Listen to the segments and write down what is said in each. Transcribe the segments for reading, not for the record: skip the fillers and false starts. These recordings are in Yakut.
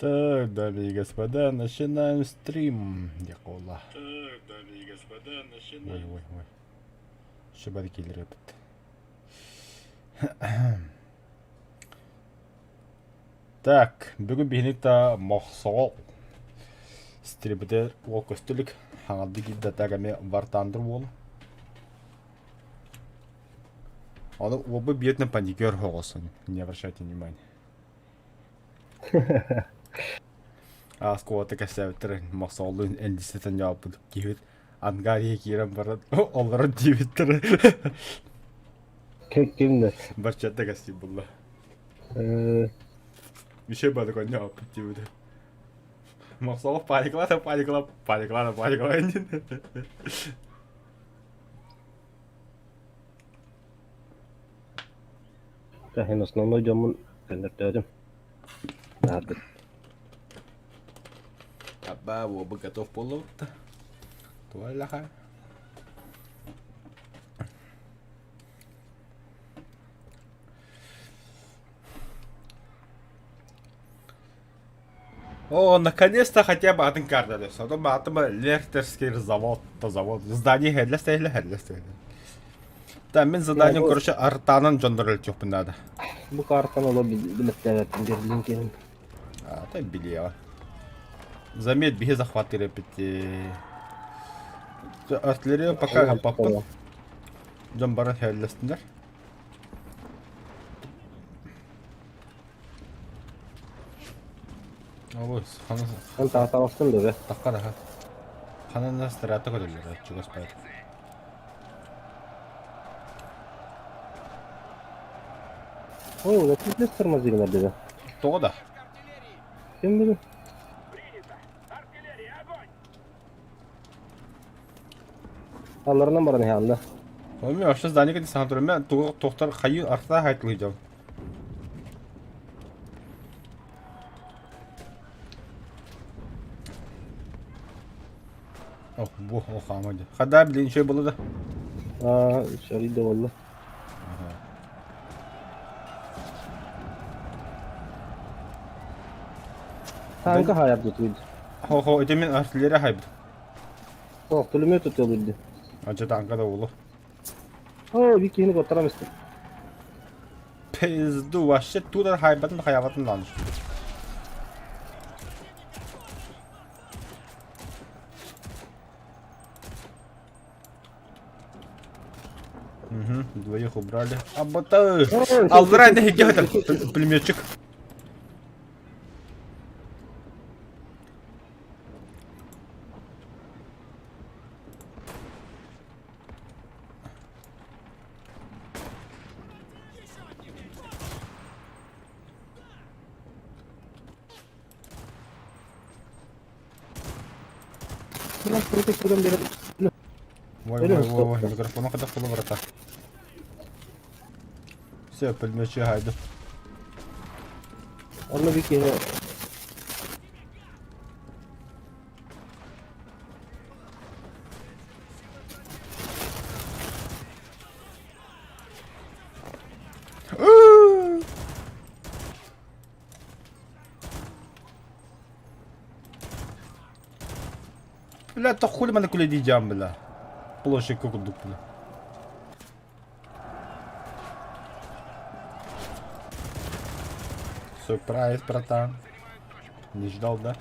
Так, дамы и господа, начинаем стрим. Декола. Так, дамы и господа, Ой, начинаем. ой, ой. Шыбар киирэр эбит. Так, бүгүн биһини та мохсоҕол стримитер уол көстүлүк хаҥалды киирдэ так эмиэ вартандыр уол. Ону уолбу биэтинэн паникер оҕосон, не обращайте внимания. Ааскуота кэпсээбиттэр мохсоҕоллуун элдьисэтэн дьаалбыт киһибит Ангария киирэн баран олорон диэбиттэрэ. Ким да? Барчатта кэстии булла. Э, Еще бады коньяк диэбитэ. Мохсоҕол паникалаата паникалаа паникалаата паникалаа диэн. Каһин основной дьоммун көннөртөөтүм. Наардык. Абба уобу готов буоллубут. Туалаха. О, наконец-то хотя бы атын карта дөс. Ото баатыма Лертерский завод, то завод. Здание хеллес хеллес Да, мен заданием, короче, артанан дьоннор өлтүөхпүн наада. Бу картаны олор билэттээбэппин Берлин киһин. А, та билиэҕэ. Заметь, биһи захватили эппит. Артиллерия пока хаппаппын. Дьон баран хеллестинер. Олус, ханас Эн таатаҕастын да бе. тахха да ханан страта көрөллөр чугас баар. О, да тут тормозигнар да. Тоҕо да? Ким билэр? Алларынан баран иһэ да. Ол вообще здание кэти саҥа турар. Мен тохтор хайыы арта хайтылыйдым. Ох, бу о хаамайды. Хада блин еще было да. Аа, шарыйда болла. Танка хаярды туйду. Хо-хо, ити мин артиллерия хайбыт. О, пулемет өтөлүрдү. Ача танка да улу. О, bir киһини коттарам истим. Пизду, вообще туда хайбатын хаябатын ланыш. Угу, двоих убрали. А бота... Аллара не хиггетер, пулеметчик. Ой, ой, ой, ой, микрофона когда хула врата. Все, пулеметчик гайду. Онно bir киһини Бля, то хули мене куля дідям, бля. Площадь курдук, бля. Сюрприз, братан. Не ждал, да?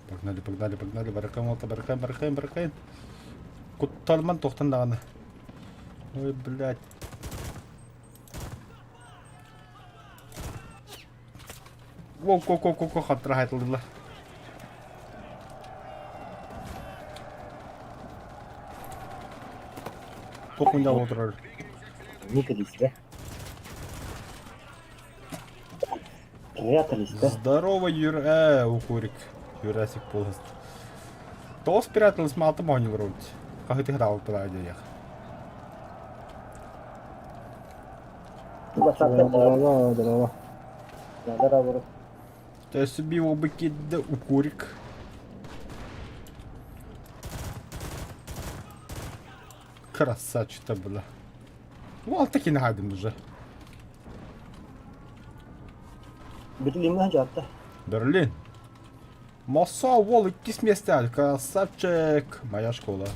Погнали, погнали, погнали, баракаем, вот, баракаем, баракаем, баракаем. Кутталман тохтан даҕаны. Ой, блядь. Воу, ко ко ко ко хаттыра хайтылдылар. Тохунда отырар. Николис, да? Прятались, да? Здорово, Юр... Э, укурик. Юрасик полост. Тоос спрятались малта моонньулар Хаһыты хатаабыт диэх. Здорово, здорово. Здорово. Төссө биобы кидде укурик. Красавчик-то была. Ну, алта кини хаайдым уже. Берлиҥҥэ сылдьаатта. Берлин. Мосо уол иккис миэстэ, красавчик. Моя школа.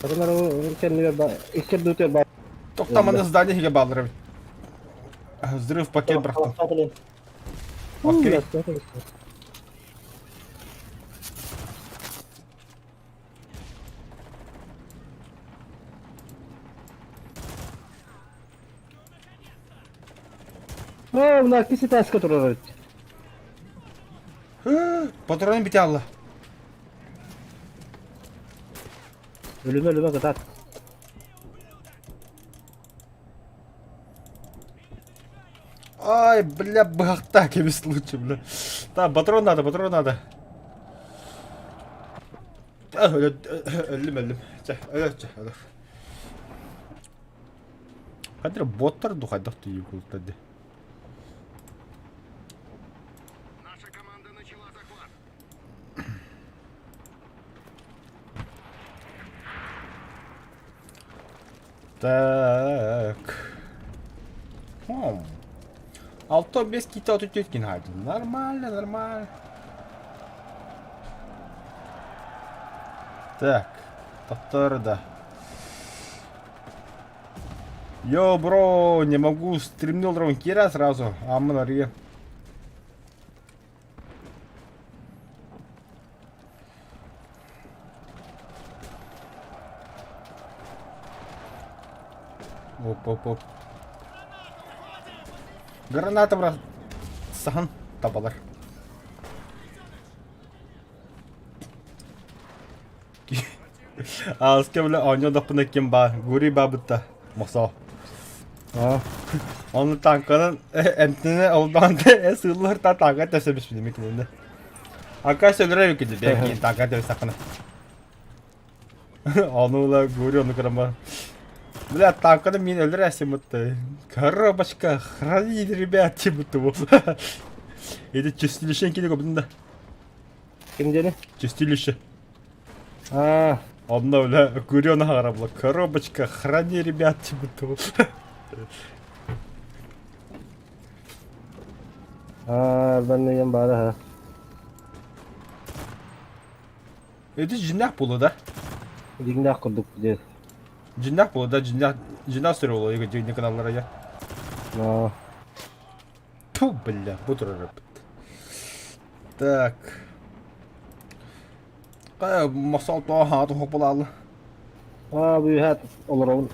Икки эрдуутугар баар. Тоқтаманы здание иһигэ бааллар эбит. Взрыв пакет бырахтым. Окей. Оо, мына иккис этээскэ турар эбит. Патронун бите алла. Өлүмэ өлүмэ кытаат. Ай, бля, быһахтаа кэбис лучше, бля. Так, патрон надо, патрон надо. Өллүм, өллүм. Чэ, өлөр, чэ, өлөр. Хадыр боттар ду хайдах тиийик култар ди. Наша команда начала захват. Так. Хм. Алто без кита отут хайдын. Нормально, нормально. Так. Таптар да. Йо, бро, не могу, стримнул Ронкира сразу. Аммын арыйа. Оп, оп, оп. Граната брат. Сахан табалар. Ааска бile оонньоодохпуна ким баа Гурий баабытта Мохсоо. Ону танканан эмтэнэ олдоон сыыллар та танка тэпсэ биспитим кинини. Ака өлөрөр эбиккин бэйэҥ танка тэпсэххинэ. Ону ыла Гурий ону көрөн Бля, танканы мин өлөр эсиммит. Коробочка, храни, ребят, типа Эти чистилище кини көбүтүн да. Ким диэни? Чистилище. Аа, Онно, бля, Гурена хаҕара Коробочка, храни, ребят, типа того. аа, банныйан баара ха. Это дьиҥнээх буолуо да? Дьиҥнээх курдук диэ. Дьиҥнээх буолуо да, дьиҥнээх дьиҥнээх сир буолуо, дьиҥнээх гыналлара я. Аа. Ту, бля, бу турар эбит. Так. Мосол тоҕо хаҥа туһук булаалла. Аа, бу үһэт олоробун.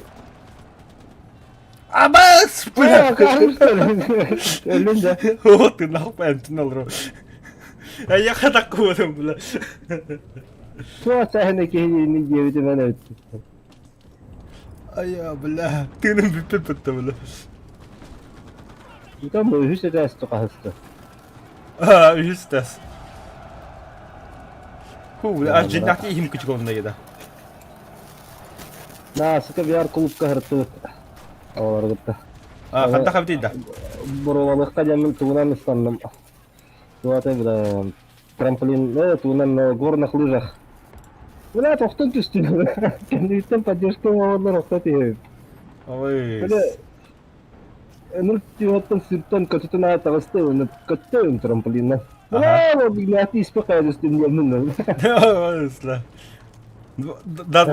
Абас! Бля! Өллүн да. Вот ты нахуй эмтин олорор. Я хатак куотум, бля. Туох сэһэнэ киһини диэбитим эн эбит. Айа, бля, тыыным бүппүт бытта, бля. Там үһүс этээс тухаһыста. Аа, үһүс этээс. Ху, бля, дьиҥнээхтии иһим күчүк да. Наасыка VR клубка һыртыбыт. Оҕолору кытта. А, ханта хабытый да? Боруобалыахха диэммин тугунан ыстанным. Туата бля, трамплин, тугунан горных лыжах. Бля, тохтон түстүм. Кэнниттэн поддержка оҥороллор охто түһэбин. Ой. Бля, ынырык түһэттэн сиртэн көтүтэн аайы таҕыста уонна көттө трамплиннан. Бля, бигнати испэ хайдыстым диэммин. Да,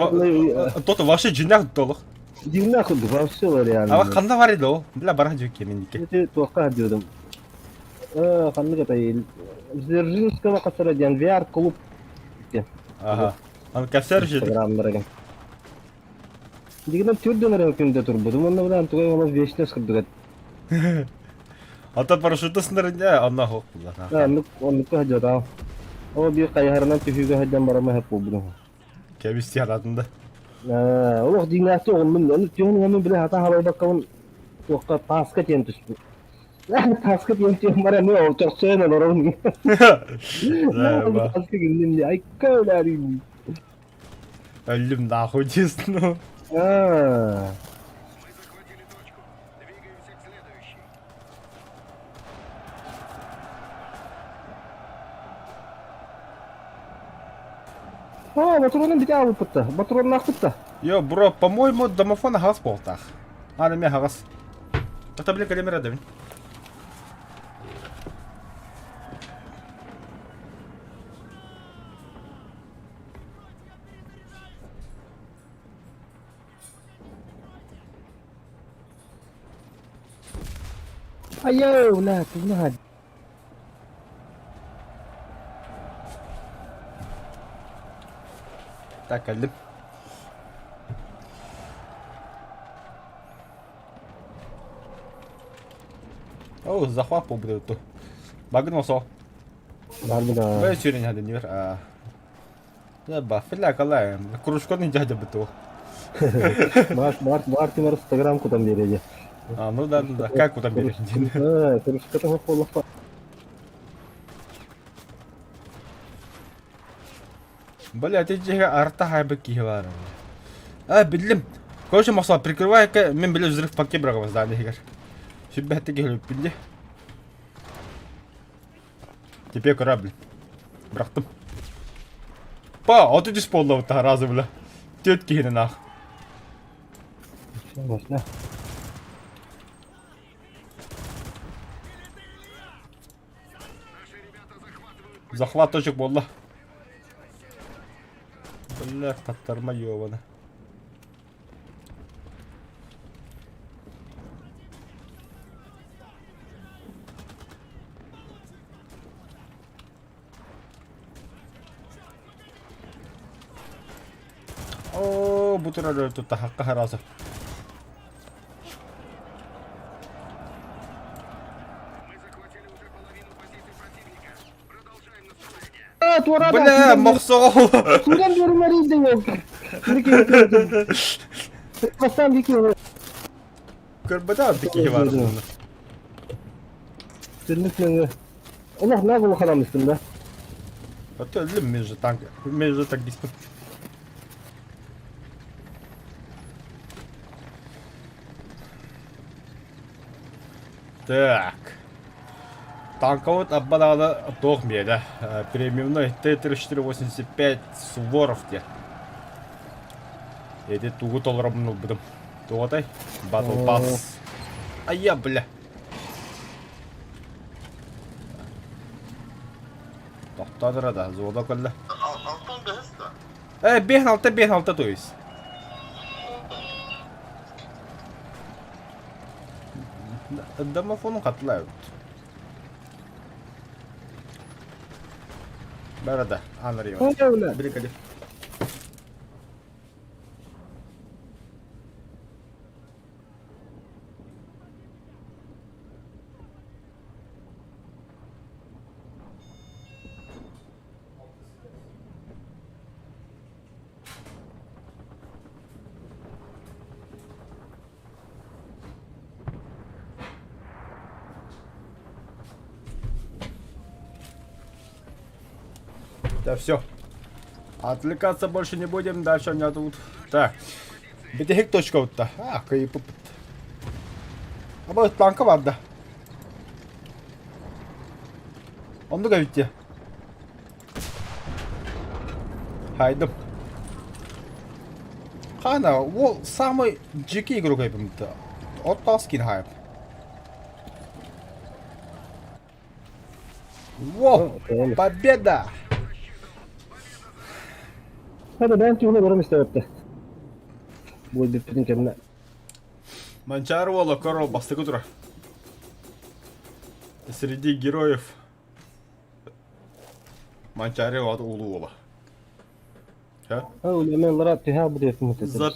тот вообще дьиҥнээх толох. Дьиҥнээх курдук, вообще реально. А ханна бар edi Бля, бара дьүкке минники. Ити туохха диодум. Ханнык этэй Дзержинского хасара диэн VR клуб Ага. Аны кэпсээр же. Инстаграмнарыгын. Дигинен түрдөн эрэ күндэ турбутум, онно билан тугай олох вечность курдук. Ата парашюта сындарыня, анна хоқ була. Оннук оннукка сылдьыбатаҕым. Ол биир хайыһарынан түһүүгэ сылдьан бараммын сөп буолбутум. Кэбис тиһаратында. Олох дьиҥнээхтик оҕуннум. Ону түһэн иһэммин били хатан халайбаккабын туохха тааска тиэн түспүт. Тааска тиэн түһэн баран эмиэ ол чохсойон олоробун. Тааска гинним дии. Айка өлөөрүүм. Өллүм нахуй честно. Аа. Мы захватили точку. Двигаемся к следующей. О, ботуруонун бите аабыппыт да. Ботуруоннаахпыт да. Йо, бро, по-моему, домофон аһаҕас буолтаах. Аана эмиэ аһаҕас. Ата били кэлэмэр эдэбин. Айоо, бля, тугуна Так, кэллим. О, захват буолбут Багын осо. Барбыда. Бай сүүрэн хадын нер. А. Да, баффеля калай. Кружканы дядя быту. Бар, бар, бар, тимер Инстаграм кутан биэриэдэ. А, ну да, ну да. Как кутан биэриэдэ? Э, кружка того полоха. Бля, ты дьиэгэ арта хайбыт киһи баар. А, биллим. Короче, Мохсо, прикрывай-ка, мен били взрыв пакет быраҕабын здание иһигэр. Сүрбэһэтти киһи өлүппүн дии. Теперь корабль. Бырахтым. Па, 33 буолла разы бля. Түөрт киһинэн аах. Можно. Захват точек буолла. Бля, таттарма ёбана. Оо, бу турар тутта хакка хараса. Бля, мохсоҕол! Судан биэрмэрийдиҥ ол. Бастаан дики Көрбөтө киһи бар. Түннүк нөҥүө. Олох наах улахан истим да. А то өллүм мен же танк. Мен же так диспин. Так. Танковод аббадаҕына туох миэнэ. Премиумный Т-3485 Суворов диэн. Эти тугу толороммун ылбытым. Туотай? Battle Pass. Айя, бля. Тохтоодура да, золото кэллэ. Алтан бэһис да? Э, 5-6, 5-6 то есть. Домофону хатылаабыт. Бары да, Андрей. Били Да все. Отвлекаться больше не будем, дальше у меня тут. Так. Бүтэһик точка утта. А, кыйыппыт. Аба танка бар да. Оннук эбит дии. Хайдым. Хана, ол самый дьикий игрок эбиммит. Оттоос кин хайп. Во! Победа! Hadi ben tüyüne барам истэбэттэ. Бу бүппүтүн кэмнэ. Манчаары уола корол бастакы тура. Среди героев Манчаары улуу уола. За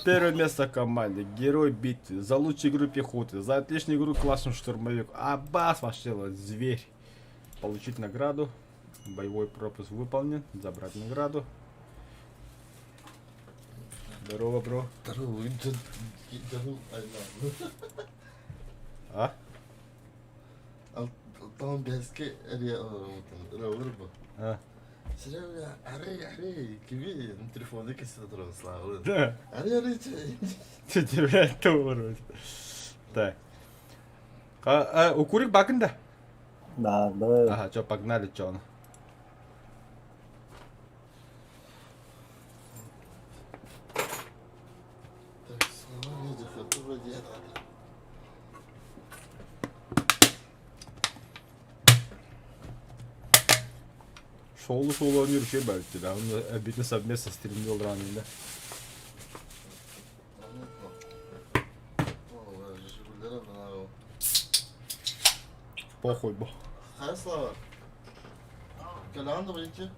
первое место команде, герой битвы, за лучшую игру пехоты, за отличную игру классом штурмовик. Аббас вообще зверь. Получить награду. Боевой пропуск выполнен. Забрать награду. Здорово, бро. Здорово, А? Алтан бэскэ эрийэ бу. А. Серега, арый, арый, киви телефону кэсэ туран славы. Да. Арый, арый, Ты тебя это Так. А, укурик бакын да? Да, давай. Ага, что, погнали, что он. Солу-солу оонньуур үчүгэй баҕайы да. Оны обидно совместно стримнил ранында. Похуй бо. Хайа Слава? Кэлэҕин да выйти?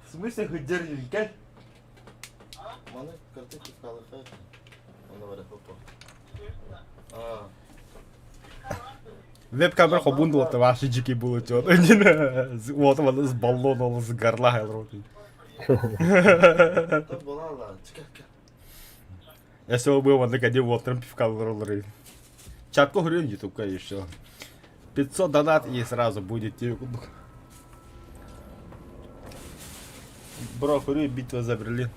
В смысле хыддер кэл? Маны картинка хаалыха. Онно бара хоппо. Аа. Веб-камера хобун дуота вообще дикий был идет. Вот он с баллона, он с горла Та була Чекай, Я сегодня был на коне утром пивка роллеры. Чатку хрен ютубка еще. 500 донат и сразу будет тебе кубок. Бро, хрю, битва за Берлин.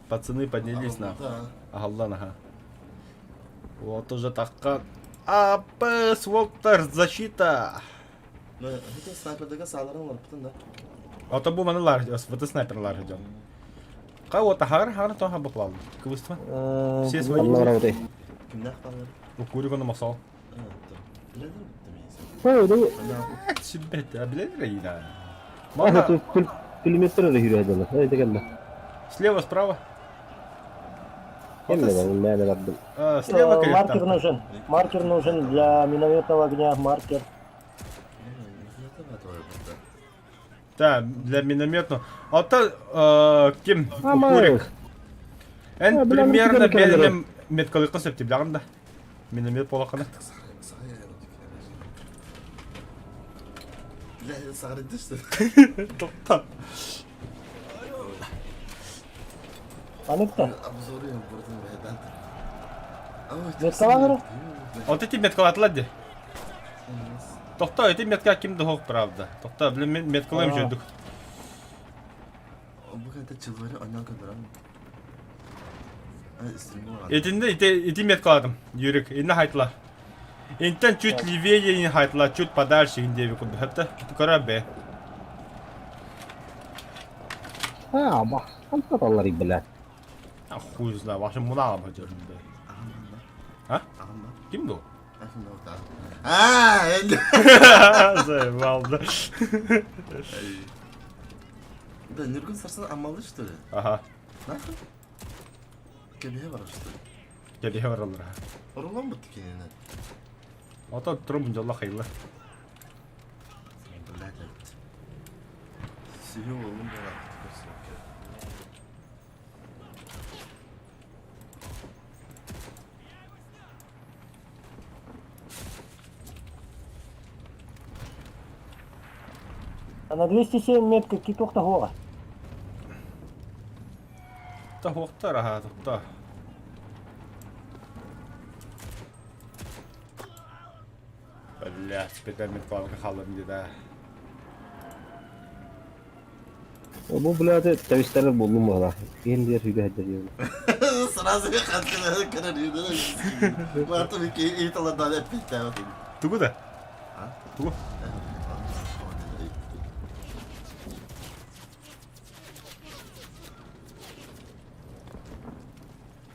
Пацаны поднялись на. Агалдан, ага. Вот уже такка. АП, Своктар, защита. Это снайпердага сааларын олорпутун да. Ото бу маны лар, вот снайпер лар идем. Кого-то хар, хар, то хабаклал. Кыбыства. Все свои. Онно барабытай. Кимнээх баалар? Укурик он масал. Ой, да. Сибет, а билер да. Ага, тут пулеметтер эрэ күүрэ Эй, дегенде. Слева, справа. Кемме да, мен бардым. Слева, конечно. Маркер нужен. Маркер нужен для минометного огня. Маркер. Да, для минометного. А то ким? Укурик. Эн примерно белем меткалыкка сөптү билагын да. Миномет полакана. Бля, сагырды что? Тохта. Аныкта. Обзоры бурдун бэдан. Меткалаңыр? Вот эти меткалатылар ди. Тохта, эти метка ким дохок правда. Тохта, блин, меткалайм жөдүк. Бу кэнтэ чылвары онньоон көрдөрөн. Итинде ити ити меткаладым. Юрик, инна хайтла. Интен чуть левее не хайтла, чуть подальше индеви куду. Хатта көрө А, бах, анталар блядь. А хуй знаю, вообще мунаа бажырым да. А? Ким бу? А, Заебал, да. Да, Нюргун сарсан амалы что ли? Ага. Нахуй? Кебеhe бар что ли? Кебеhe бар алар. Орулан бу тикенine. Ата турум жалла хайла. Блядь. Сүйүү болдум бала. А на 207 метка китохта гора. Та хуктар аха тохта. Блядь, спекамет клавка халым да. Бу блядь, тавистер булдум бала. Кем дер хүгә хәдер. Сразу хатына көрөр юдыр. Мартым ики италадан эппит. Тугу да? Тугу.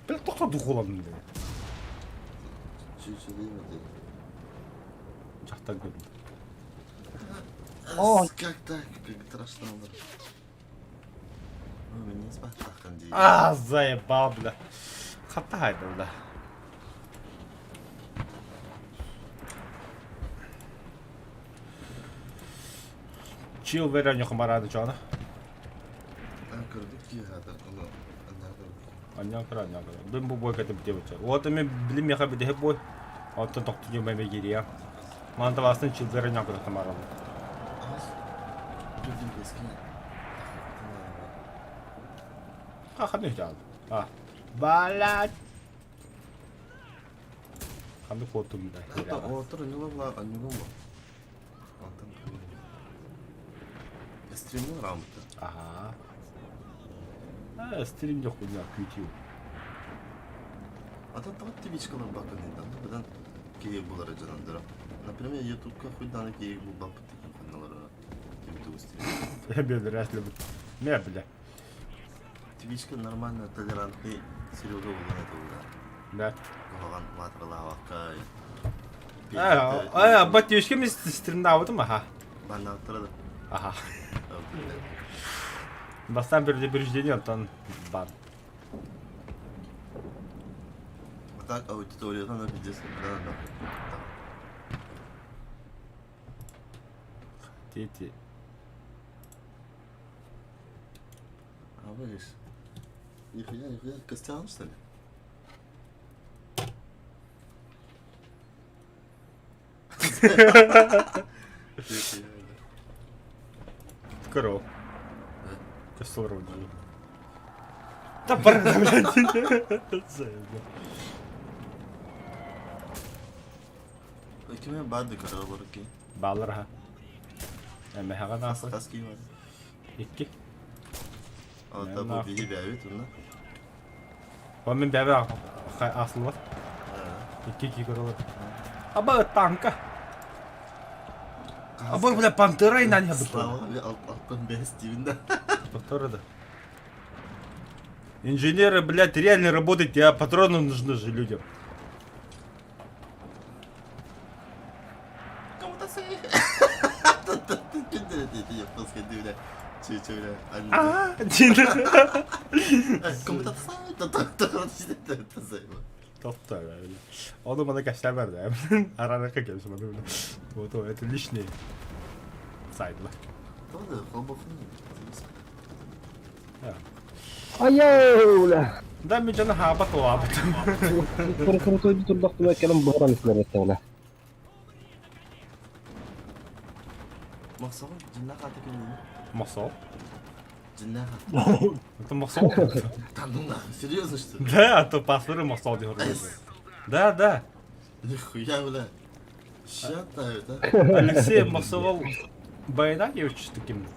Бля, тохта духуладым да. Чуть-чуть деймedi. Жактан көрдүм. О. Как так? Как страшно. Мне спать А, заебал, бля. Хаттай, бля. Чил верен хумарады чона. Көрдүк ки хата. Аны Аньян кыра, аньян кыра. Бин бу бой кэтip девочка. Вот эми билим яха бит бой. Оттон токту жемеме кирия. Манта вастын чил верен кыра тамаралы. Көрдүм эски. Хаханы жал. А. Бала. Ханды котум да. Хата отыр нюла анюла. Антон. Стримнің рамыты. Ага. А, стримде хуйня күтүү. Ата тагы твичкалар бакын инде. Анда бедан кейек булар жанандыра. Например, YouTube'ка хуйдан кейек бул бапы тикен хуйналар. Кем тугу стрим. Я бедер, если бы. Не, бля. Твичка нормально толерантный Серега булган это булар. Да. Куһаҕан маатыралаабакка. А, батюшка мен стримнаабытым аха. Баннааттара да. Аха. Бастаан предупреждение, онтон бан. А так аудиториядан да пиздец, да, да. Дети. А видишь? Нихуя, нихуя, Костян, что ли? Кырыл. Костел дии. Да бар, блядь. Заебал. Кими баады көрө ки? Баалар аха. Эмэхэҕэ наахы. Хас киһи бар? Икки. Алта бу биһи бэйэбит онно. Ол мин бэйэбэр аасыллыбат. Икки киһи көрөлөр. Аба танка. Аба бля пантера и нани Слава алтан бэс диибин да. Повтор да. Инженеры, блядь, реально работать, а патроны нужны же людям. Кому-то Ону маны кэпсээн да. Арарака кэпсээн маны. Вот это лишний сайдла. Айа, Да, мен жана хаабат олаабыт. Крутой турдахтыма кэлэн буһаран ислэр бля. Мохсоҕун дьиннээх аата кимний? Мосол. Дьиннээх аата. Это Мосол. Да ну нахуй, серьезно что ли? Да, а то паспорт Мосол деп Да, да. Нихуя, бля. Ща да? Алексей Мосовол Байнагевич таким.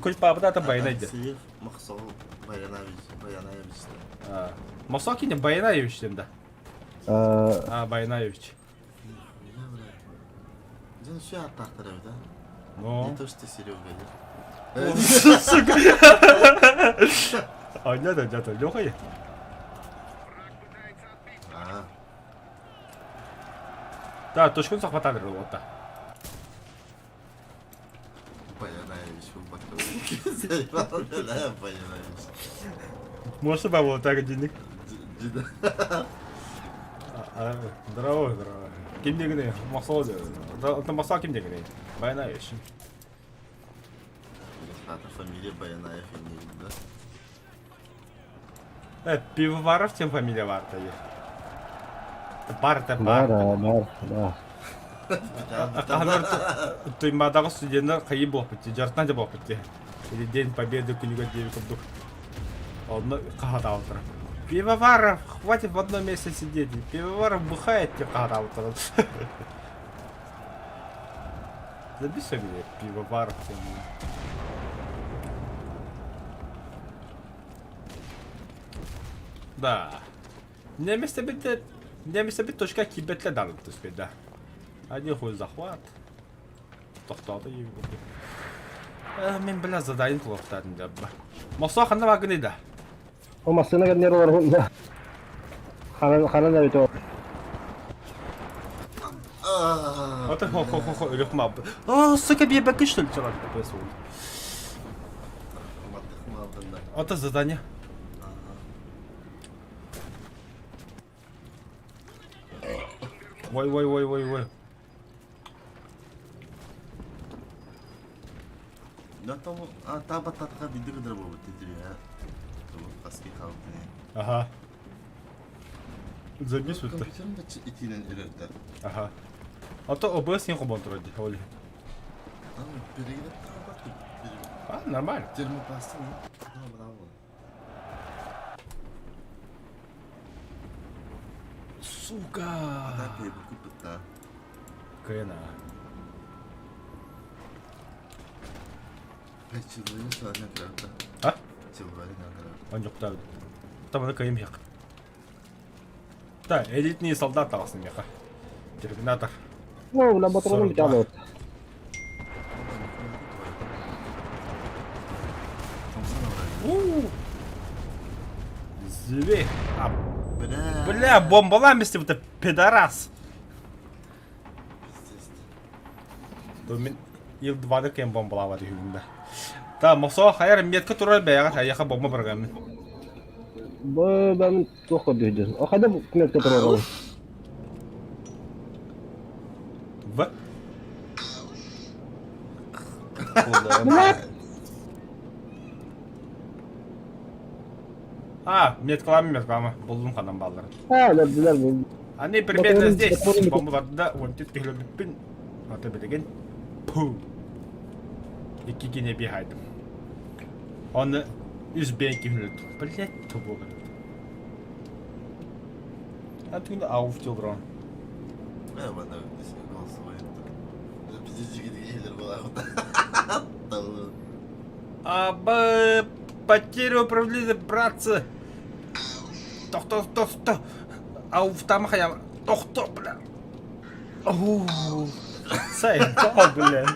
Хоть папа это Байнагевич. Алексеев Мохсоҕол Баянаевич, Баянаевич. Мосол кини Байнаевич диэн да. А, Байнаевич. Нихуя, бля. Дьэ, ща аттаахтар эбит, а? Ну. Не то, что Серега, Сука. А, нет, нет, Леха. А. Да, точкун сахватан вот. Баянаевич, Заебал, бля, Баянаевич. Может, бабу так денег. Здорово, здорово. Ким дегене? Мосол Это Мосол ким дегене? Баянаевич. Хата фамилия Баянаев не да? Пивоваров тем фамилия бар-то Бар-то бар. Бар, бар, да. Туймадаҕа студеннар хайыы буолбут дии, дьартан да буолбут дии. Или День Победы күнүгэр диэби курдук. Онно хаһатаабыттара. Пивоваров, хватит в одном месте сидеть. Пивоваров бухает, деп хаһатаабыттара. Забей себе пивоваров. Да. Немесе немесе бит точка кибетле дан да. Один хуй захват. Тохтоото Мен бля задание кылыахтаатын да. Мосоо ханна баагыный да? О массыына кэннер олорбун да. Ханан ханан эбит о. Это хо хо хо хо өлөх ма. О, сука, биэбэккэ что ли чарат Это задание. Ой, ой, ой, ой, ой. Да там, а таба татха биди кыдыр бу тетири а. Хаски халдыны. Ага. Забись вот. Компьютерин да итинен үрерде. Ага. А то ОБС не хобон троди, оли. Там перегрет таба А, нормально. Термопаста, ну, браво. Сука. А так я купит, да. Кына. А? Там это кайым як. Да, элитный солдат алсын меха. Терминатор. О, бля, патроны бит Зверь. А, бля, бомбалам вот пидорас. То мин Ил-2 кэм бомбалаабат үһүбүн да. Та, Мосо, хайар метка турар бэйэҕэ хайаха бомба бырагаммын. Бу бэм туох көрдүүрдүн. О хайда метка турар В. А, меткалама, меткалама. Булдум ханан балларын. А, өлөрдүлэр бу. Они примерно здесь. Бомбаларда он түт киһилэрбиппин. Ата билигин. Пу. Икки кини бихайдым. Оны үс бэйэн киһилэрдим. Блять, тубу. А ты ауф тилдрон. Э, бана голосовой. Пиздец, была. А, б, потерю управления, братцы. Тохто, тохто. Ауф там хая. Тохто, бля. Оу. Заебал, бля.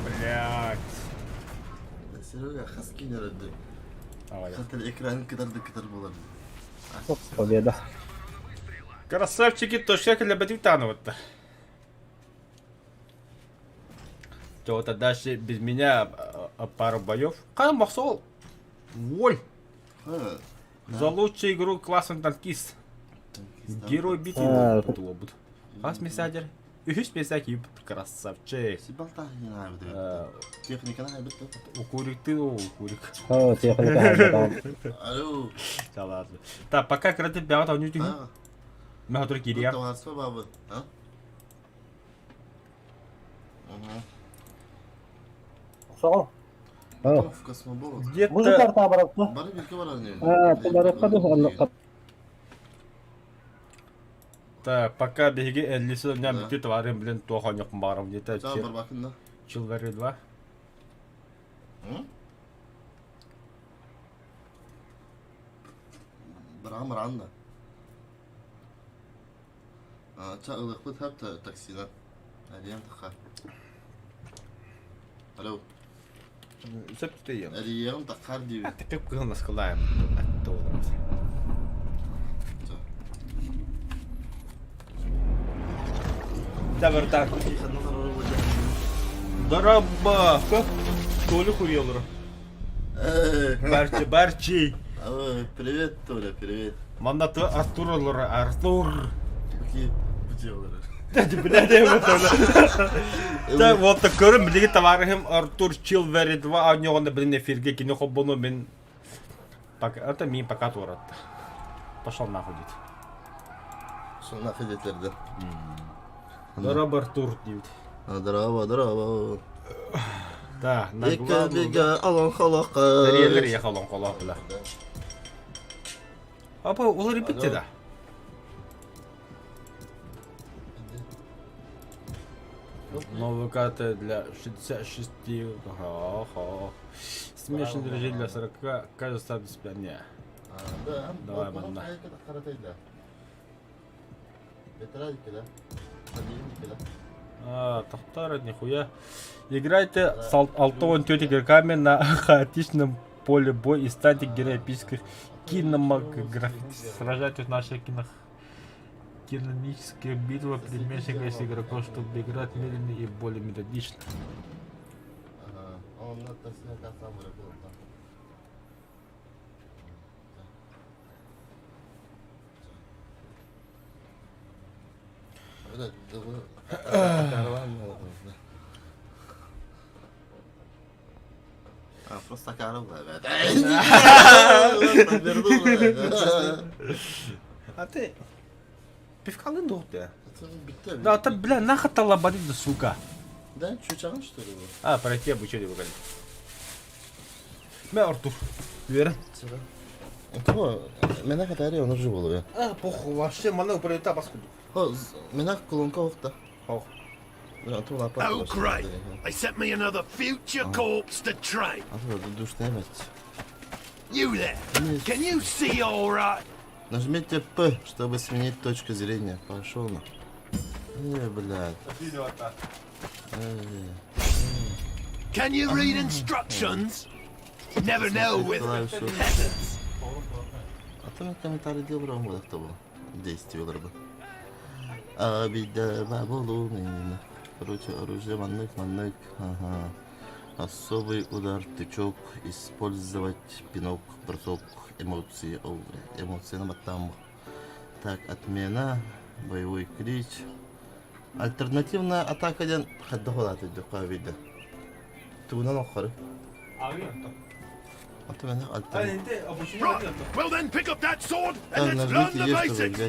Блядь. Серега, хаски не роди. Давай. Хатыр экран кытарды кытар болар. Победа. Красавчики, точка для Батютанова-то. То дальше без меня пару боев. Кам Махсол. Воль. За лучшую игру классный танкист. Герой битвы. А, Лобут. Хас месадер. Үһүс месаки красавчик. Техниканы хайбытты. Укурик ты, укурик. О, техника хайбатаҕын. Алло. Да ладно. Так, пока кратып бяҕат оонньуу түһүн. Мэ хотур киириэм. Таварса бабы. А? Угу. Соҕо. О, В космобол. Где-то Музыка табараппы. Бары бирге барар не? а, барыахха дуу, оннукка. Так, пока биһиги эллиси Да. бүтү товарым блин туох оонньуохпун баҕарам где-то Чаа барбакын да. Chivalry 2. Бырам ран да. Ча ылыкпыт хап таксина. Алиям таха. Алло. Сөп түтейем. Алиям тахар диби. Текеп кыһын наскалаем. Табыртан. Дороба. Толю хуелру. Барчи, барчи. Привет, Толя, привет. Манна ты Артур Артур. Какие Блядь, я Да, вот көрүм билиги товарищым Артур Чилвери 2 оонньоҕуна блин эфирге кини холбону мин пока это мин пока туоратта. Пошел нахуй дит. Пошел нахуй детерді. Дороба Артур дейт. Здорово, здорово. Да, на Бека главную. бега алан халака. Релер ехал он колох, бля. Апа, ол репетте да. Новая карта для 66. Ага. Смешанный режим для 40. Кажется, без не. Да, Давай, манна. А, тохтар, нихуя. Играйте с 6 игроками на хаотичном поле боя и станьте героем эпических кинематографий. Сражайтесь в наших кинох киномических битвах перемешиваясь игроков, чтобы играть медленно и более методично. Ага, он на такси А, просто корова. А ты... Пивкалын да. Да, это, бля, нахуй талабарит, да, сука. Да, чучаган что ли? А, пройти обучение выгони. Мэ, Артур. Вера. Кого? Меня хотели, он уже был. А, похуй, вообще, мана пролета паскуду. О, меня колонка охта. Ох. Oh, great. They sent me another future corpse to train. You there? Can you see all right? Нажмите П, чтобы сменить точку зрения. Пошел на. Блядь. Can you read instructions? Never know with Клавишу. peasants. Антон комментарий делал, вот того действияларбын. Обида болумин. Короче, оружие маннык, маннык. Ага. Особый удар, тычок, использовать пинок, бросок, эмоции. О, эмоции на там. Так, отмена, боевой клич. Альтернативная атака диэн хайдах улаатый дьокко виде. Тугунан оххору. Right, well then pick up that sword and let's learn the basics.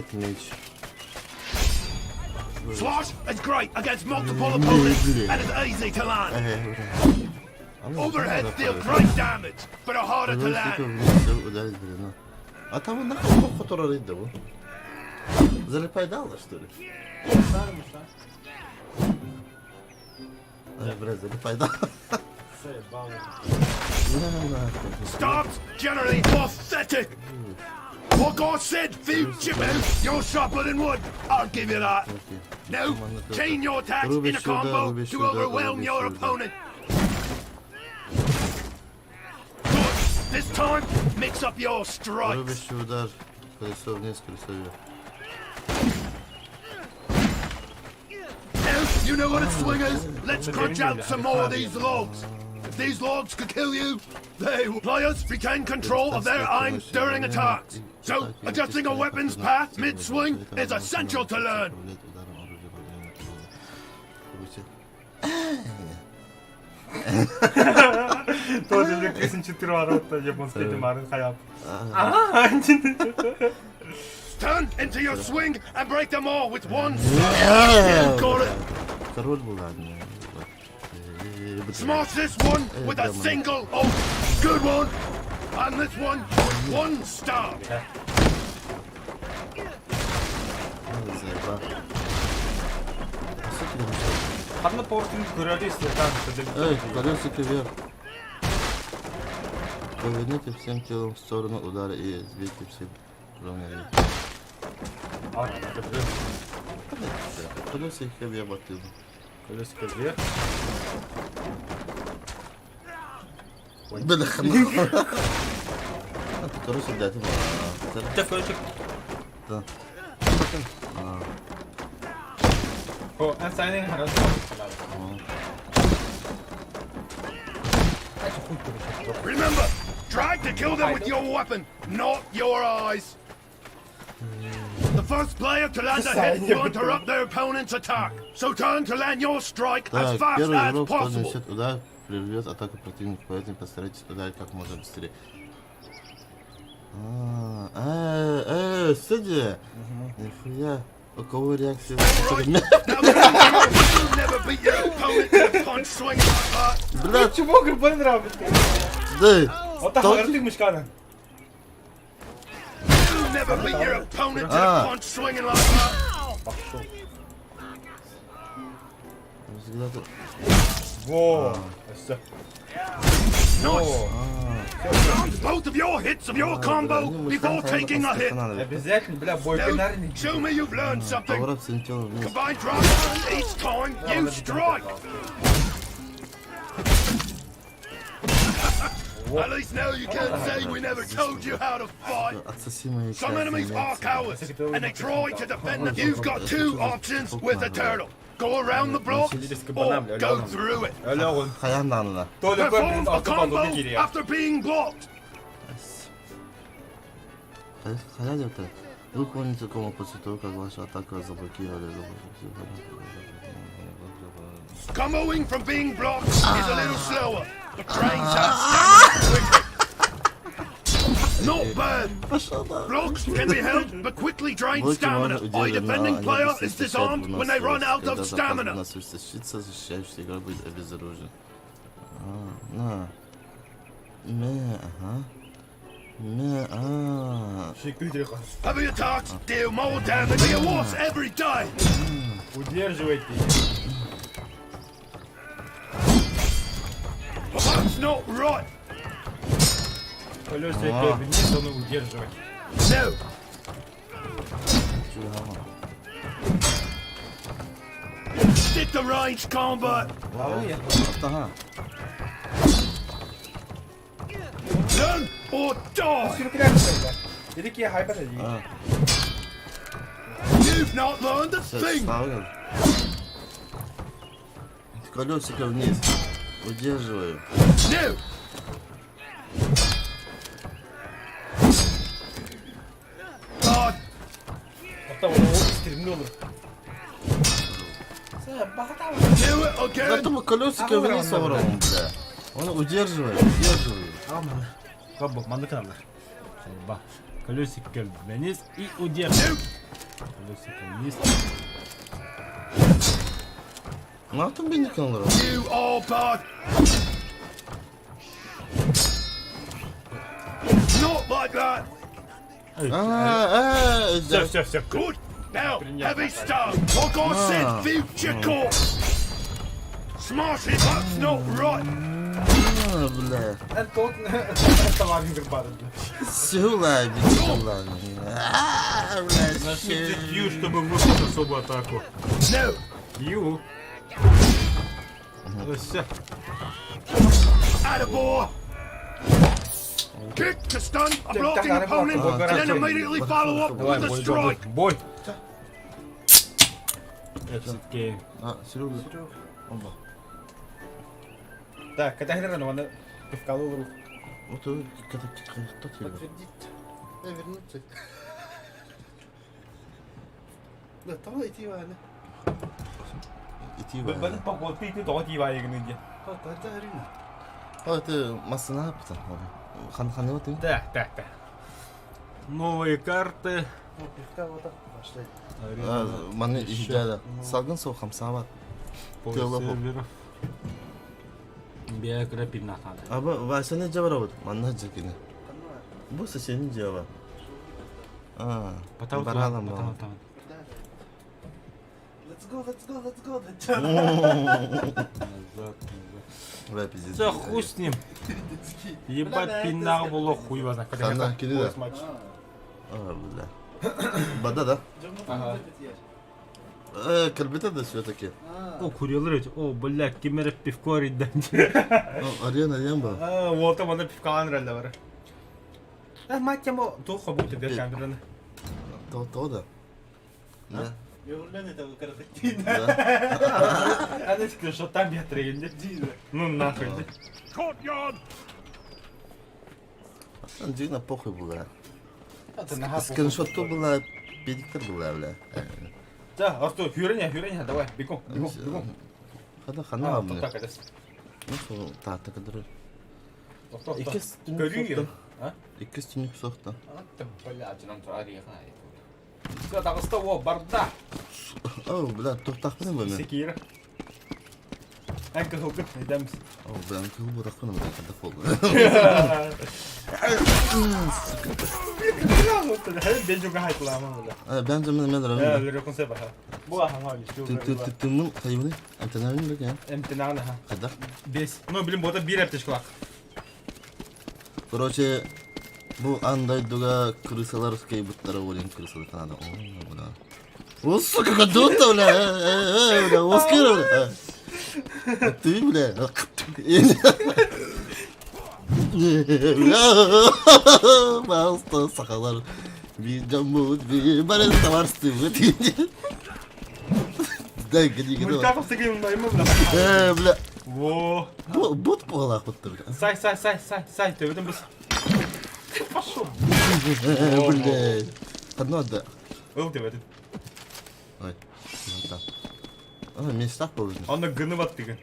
Slash is great against multiple opponents and is easy to land. Overheads deal great damage, but are harder to land. А там нахуй которая рыда. Залипай дала, что ли? Ай, бля, залипай дала. Stops generally pathetic. Like I said, future man, you're sharper than wood. I'll give you that. Now, chain your attacks in a combo to overwhelm your opponent. Good. This time, mix up your strikes. Рубящий удар. Колесо вниз, колесо вверх. Now, you know what a swing is. Let's crunch out some more of these logs. If these logs could kill you, they will. Players retain control of their aim during attacks. So, adjusting a weapon's path mid-swing is essential to learn. Тоже 84 ворота японский марын хаят. Turn into your swing and break them all with one strike. You got it. Король был, ладно. Smash this one with a single oak. Good one. And this one with one star. Ханна портын көрөлү Эй, колесики вверх. Поверните всем телом в сторону удара и сбейте все ровно. Колесики вверх, батыл. Колесико вверх. Бля, хана. Короче, блядь, Тэ короче. Да. О, эн сайнинг харас. Remember, try to kill them with your weapon, not your eyes. The first player to land a hit will interrupt their opponent's attack. So turn to land your strike as Так, fast первый as игрок, кто possible. нанесет удар, прервет атаку противника, поэтому постарайтесь ударить как можно быстрее. А, Судя! Нихуя, у кого реакция? Right, now you'll never beat your opponent in a punch swing like that. Бля, Чего грибы нравится? да! Вот так мышкана. You'll never beat your opponent in a Ah. punch swinging like that. Взгляд. Во. Все. Nice. Land both of your hits of your combo before taking a hit. Обязательно, бля, бой Now, бинарный. show me you've learned something. Поворот всем телом вниз. Combine drive each time you strike. At least now you can't say we never told you how to fight. Отсоси мои Some enemies are cowards, and they try to defend them. You've got two options with the turtle. Go around the block or go through it. Алло, Хаян нанна. Толя Perform a көпін combo автобан after being blocked. Хаян это. Выполните комбо после того, как вашу атаку заблокировали. Comboing from being blocked is a little slower, but drains out stamina quickly. Not bad. Пошел нахуй. Blocks can be held, but quickly drain Блоки можно stamina. By удерживать, но defending они player быстрее is истощают disarmed when they run выносливость. out Когда of запас stamina. выносливости истощится, защищающийся игрок будет обезоружен. А, на. Мэ, ага. Мэ, а. Heavy attacks deal more damage than you every day. Удерживайте. But that's not right. Колесико вниз, он удерживает. No. Чё, ага. Stick to range combat. Ага. Learn or die. Или киһи хайбат дии. You've not learned a thing! Колесико вниз. Удерживаю. No! God! Hatta onu istirimli olur. Do it again! Это колесико вниз оврал, бля. Он удерживает, удерживает. Бабу, маннык алар. Ба. Колесико вниз и удерживай. Колесико вниз. Ne yaptın beni kanallara? You are bad! Not like that! Aa, Все, все, все. Good! Now, heavy stone! Like I said, future corpse! Smash it! That's not right! Бля. Это Сюла, бля. Нажмите Q, чтобы выполнить особую атаку. No! Q. Все. Attaboy! Kick to stun a blocking opponent and then immediately follow up with a strike! Бой. Exit game. А, Серега. Оба. Так, когда хрена, она пивкалыл руку. Вот это кто тебе? Подтвердить. Да, вернуться. Да, того идти валя. Идти Бен валя. поход, ты того тива егнынде. А, это масына потом. Хан хан вот ты. Так, так, так. Новые карты. Пивка вот так пошли. Маны иһдәлә. Салгын су хамсабат. По Тело. серверов. Биография надо. Аба васаны жабарабыт. Манна жекини. Бу сени жаба. А, Потом, баралам потом, потом. Let's go, let's go, let's go. Назад, назад. Бля, пиздец. Да хуй с ним. Ебать, пинал было хуй его знает. Хана, киди да. А, бля. Бада да. Ага. Э, калбита да все-таки. О, курилар эти. О, бля, кемере пивко ридden. Ну, арена ямба. А, вот там она пивка анралда бар. А, мать ему, тухо будет дер камераны. То, то да. Да. Она скриншот там я тренде. Ну нахуй. Courtyard! Дина похуй была. Скриншот то была, педиктор была, бля. Да, а что, хюреня, хюреня, давай, бегом, бегом, бегом. Хана хана А, бля. так это. Ну, та так дөрөр. Икки Иккис түнүк Көрүү. сохта. А? Иккис түнүк сохта. А, блядь, нам Все, таҕыста о, барда. О, бля, туохтаахпын бу мен. Секира. Эн кыһылгын, эдемс. О, бля, кыһыл буотахпын бля, хадах болду. Бенджамин мен рам. Тымын хайбыны, эмтенабын бекен. Эмтенаны ха. Хадах. Бес. Ну, блин, бота бир аптечкалах. Короче, бу андай дуга крысалар скейбуттара олен крысалар канада. О, бля. О, сука, кадута, бля. Э, э, бля, оскер, бля. Ты, бля. Бля, Пожалуйста, сахалар. Би жамбут, би барен таварсты, Дай, гони, гони. Мультапов тыгын маймы, бля. Э, бля. Во. Бут полах вот только. Сай, сай, сай, сай, сай, ты в этом быс. Пошел. Бля. Одно да. Ыл ты в этом. Ой, вот так. А, местах положено. Онно гыны бат тыгын.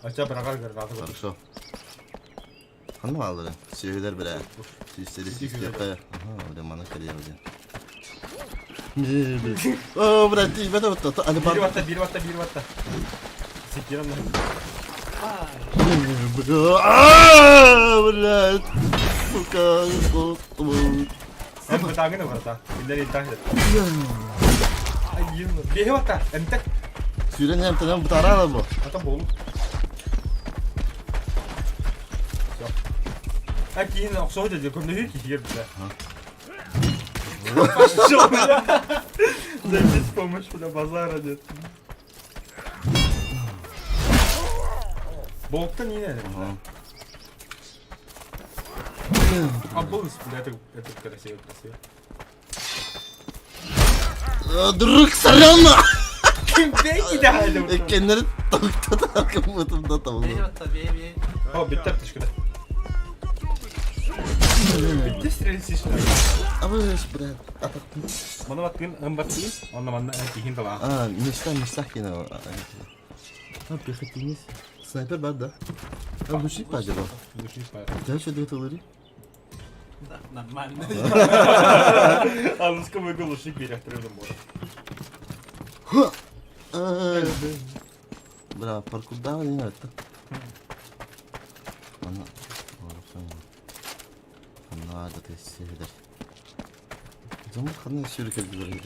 Ача брагар гранаты. Хорошо. Ханма алды. Сүйелер бля. Сүйістері сүйістері. Ага, бля, мана кәрия бля. О, бля, ты бля, вот то, али Бир бар. батта, бир батта, бир батта. Секирам на. Бля, а, бля, сука, Эн бытагын барата. Билер интах. Ай, беhe батта. Энтек. Сүйрен hem бутарала бу. Ата болу. Все. А кийин оксоо деди, көмнөһү кийер бля. Пошел, бля. Займись помощь, бля, базара нет. Болтта не надо. А был, бля, это красиво, красиво. Друг, сорян! Бейки да Кеннер токтото кыммытым табылды. О, биттер түшкүдэ. Битте стрелсишь. Абыш, брат, атақтым. Маны баттыгын, ым баттыгын, онна манна кихин тала. А, мечта, мечта кино. А, пехотинец. Снайпер бар, да? А, лучник бар, да? Лучник бар. Да, что дает лыри? Нормально. А, ну сколько лучник берет, может. Бра, паркурда не это. Она, Она, да ты сидер. Зомб хана сюркер говорит.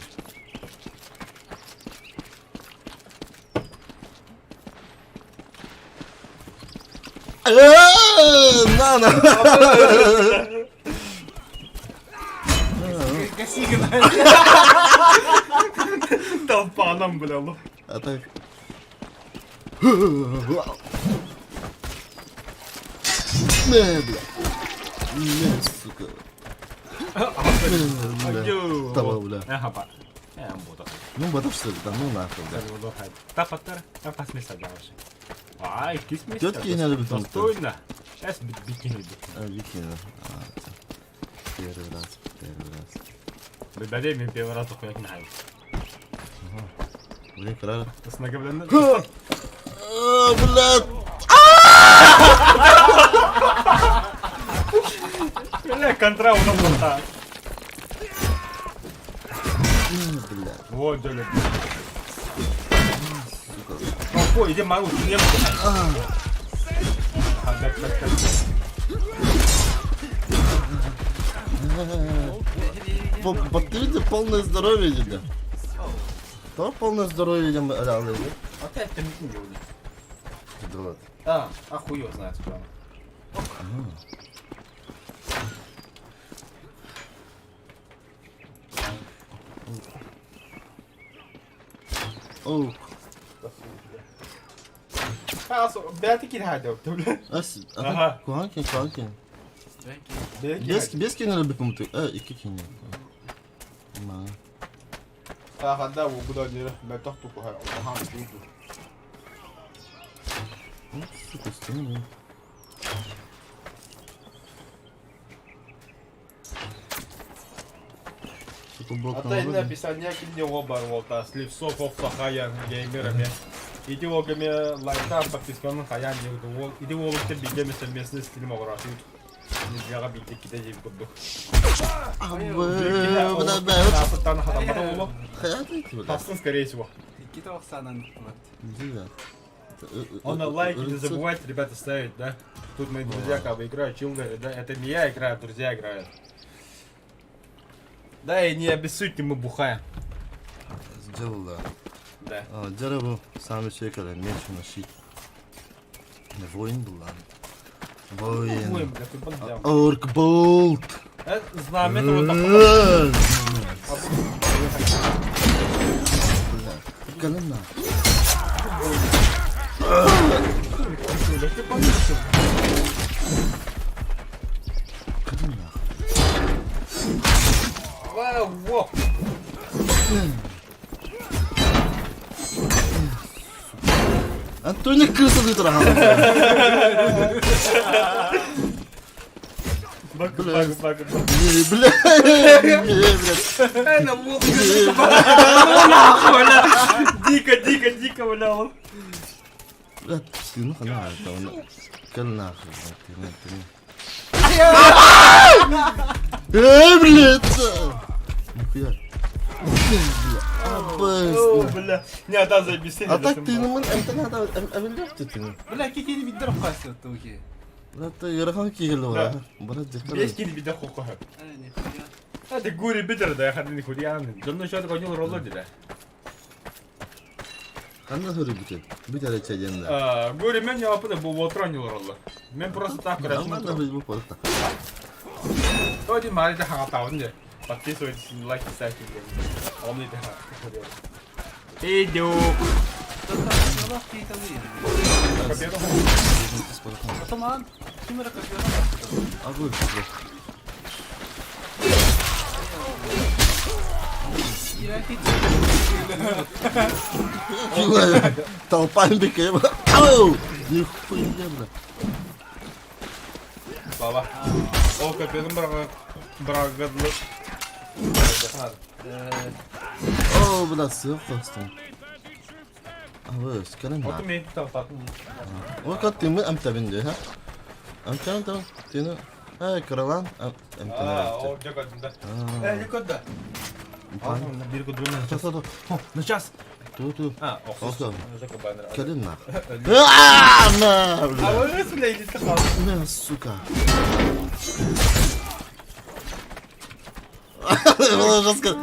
На, на. Гаси, Толпа нам, бля. А так. Не, бля. Не, сука. Бля. Того, бля. Ага, буду. Ну, батов что ли? Да ну нахуй, бля. Тапаттар, тапас места дальше. Ай, кис места. Тетки не любят Достойно. Сейчас бикини любит. А, бикини. Первый раз, первый раз. Бәле мен первый раз оқуяк нахай. Блин, карара. Снагавленный. Блядь! Бля, контра у нас так. Бля. Вот, бля. Сука. Ой, иди могу, не Так, так, так. Подтвердите полное здоровье, деда. То полное здоровье, идем, Опять там не делали. Вот. А, а хуй его знает, куда она. Оу. Бәті хадя, бля. Ас, Ага. Куанкин, куанкин. Без, без кине любит ты. Э, и кикини. Ма. Ага, да, куда не, бә тохту кухар, охам биту. Ну, сука, стены. Сука, блок А ты написание кине обар волта, сливсов охта хаян геймерами. Иди огами лайктан подписканы хаян не ол. Иди олыкты бигеми совместный стрим ограшут. Нельзя бигде киде жеп курдук. Бля, бля, Тан хатамада олу. Тастын, скорее всего. Он на лайки не забывайте, ребята, ставить, да? Тут мои друзья как бы играют, чилдеры, да? Это не я играю, друзья играют. Да и не обессудьте, мы бухаем. Сделал, да. Да. А, дерево сами чекали, меч носить. Воин был, ладно. Воин. Воин, бля, ты бандям. Орк болт. Знамя это вот такое. Бля, колена. Колена. Вау, во. Антони крыса ты Бак, бак, бак, бак. Бля, бля, бля. На нахуй, бля. Дико, дико, дико, бля. Бля, ты ну хана, это он. Кал нахуй, ты ну, ты. Эй, блядь! Нихуя. О, бля. Не, да, заебись. А так ты, ну, это надо, а ты, Бля, кикини биддер қайсы туки. Бля, ты ярахан кигел ва. Брат, Бес кини биддер хокка. А ты гури биддер да, хадны худиян. Донно шот гонил ролло дида. Ханна хөрү бите. Бит әле чәйдән. А, гури мен япы бу вотронил ролло. Мен просто так Нормально бу просто. Тоди мари да хагатавын же. Подписывайтесь, лайки ставьте. Он не Идю. Атаман, ким Толпа бикэ. Ау! Нихуя, бля. Баба. Ол көпөтүн бырагыдлы. О, бля, сыах тостон. Абыс, кэлэн Оту мен тахтатын. Ол кат тымы амтабын дии, ха? Амтан там, тыны. Ай, кыралан А, ол дьэ көрдүм да. Э, не көрдө. Bir көдүрүн. Ту Ну сейчас. Ту ту. А, Охсус. Кэлин нах. А На, бля. вы бля, илите қалды. На, сука. Было жестко.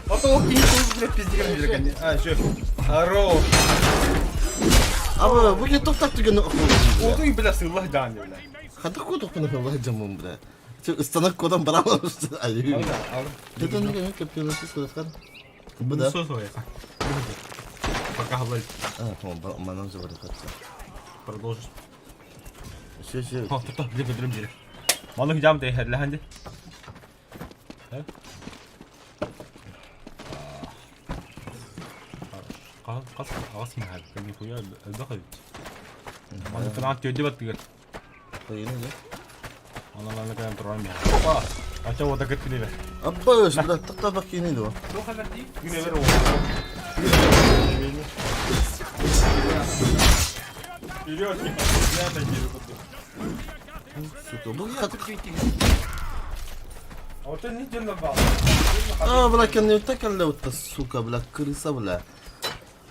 А то ол кейін туыз бля пиздеген жүрген. А, еще. Здорово. Аба, бу кет тоқтап түген Отуң бля сыллах дан бля. Хата кутук пына Аллах жамын бля. Че станок кодан барамыз. Ай. Это не капеласы сылхан. Бу да. Пока говорит. А, манан же бар Продолжишь. Все, все. О, тут где көдүрүм жери. Малык жам дей хәрләһәнде. Қас ағас махал. Нихуя элбэх эбит. Маны фанат түйді баттыгыр. Қойын да. Ана кайан туран мя. Ача ота кеттини бер. Аббаш, бля, тақта кейін еді. Күне бер ол. Вперед, я такие Сука, бұл А вот это не дельно бал. А, бля, кәне тәкәллә үтте, сука, бля, крыса, бля.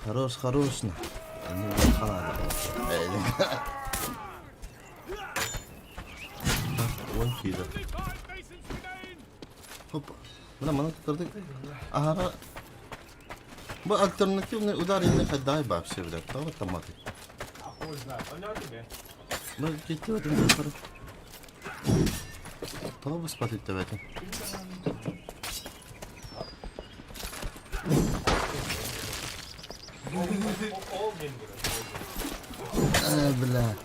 Хорош, хорош, на. Они бля, хана. Вон киді. Хоп. Бля, мана кырдык. Ага. Бу альтернативный удар не хаддай вообще, бля. Того там маты. Хуй знает. Понятно тебе? Ну, кетти өтім достар. Того бу спат итте бәтін. Э, бля.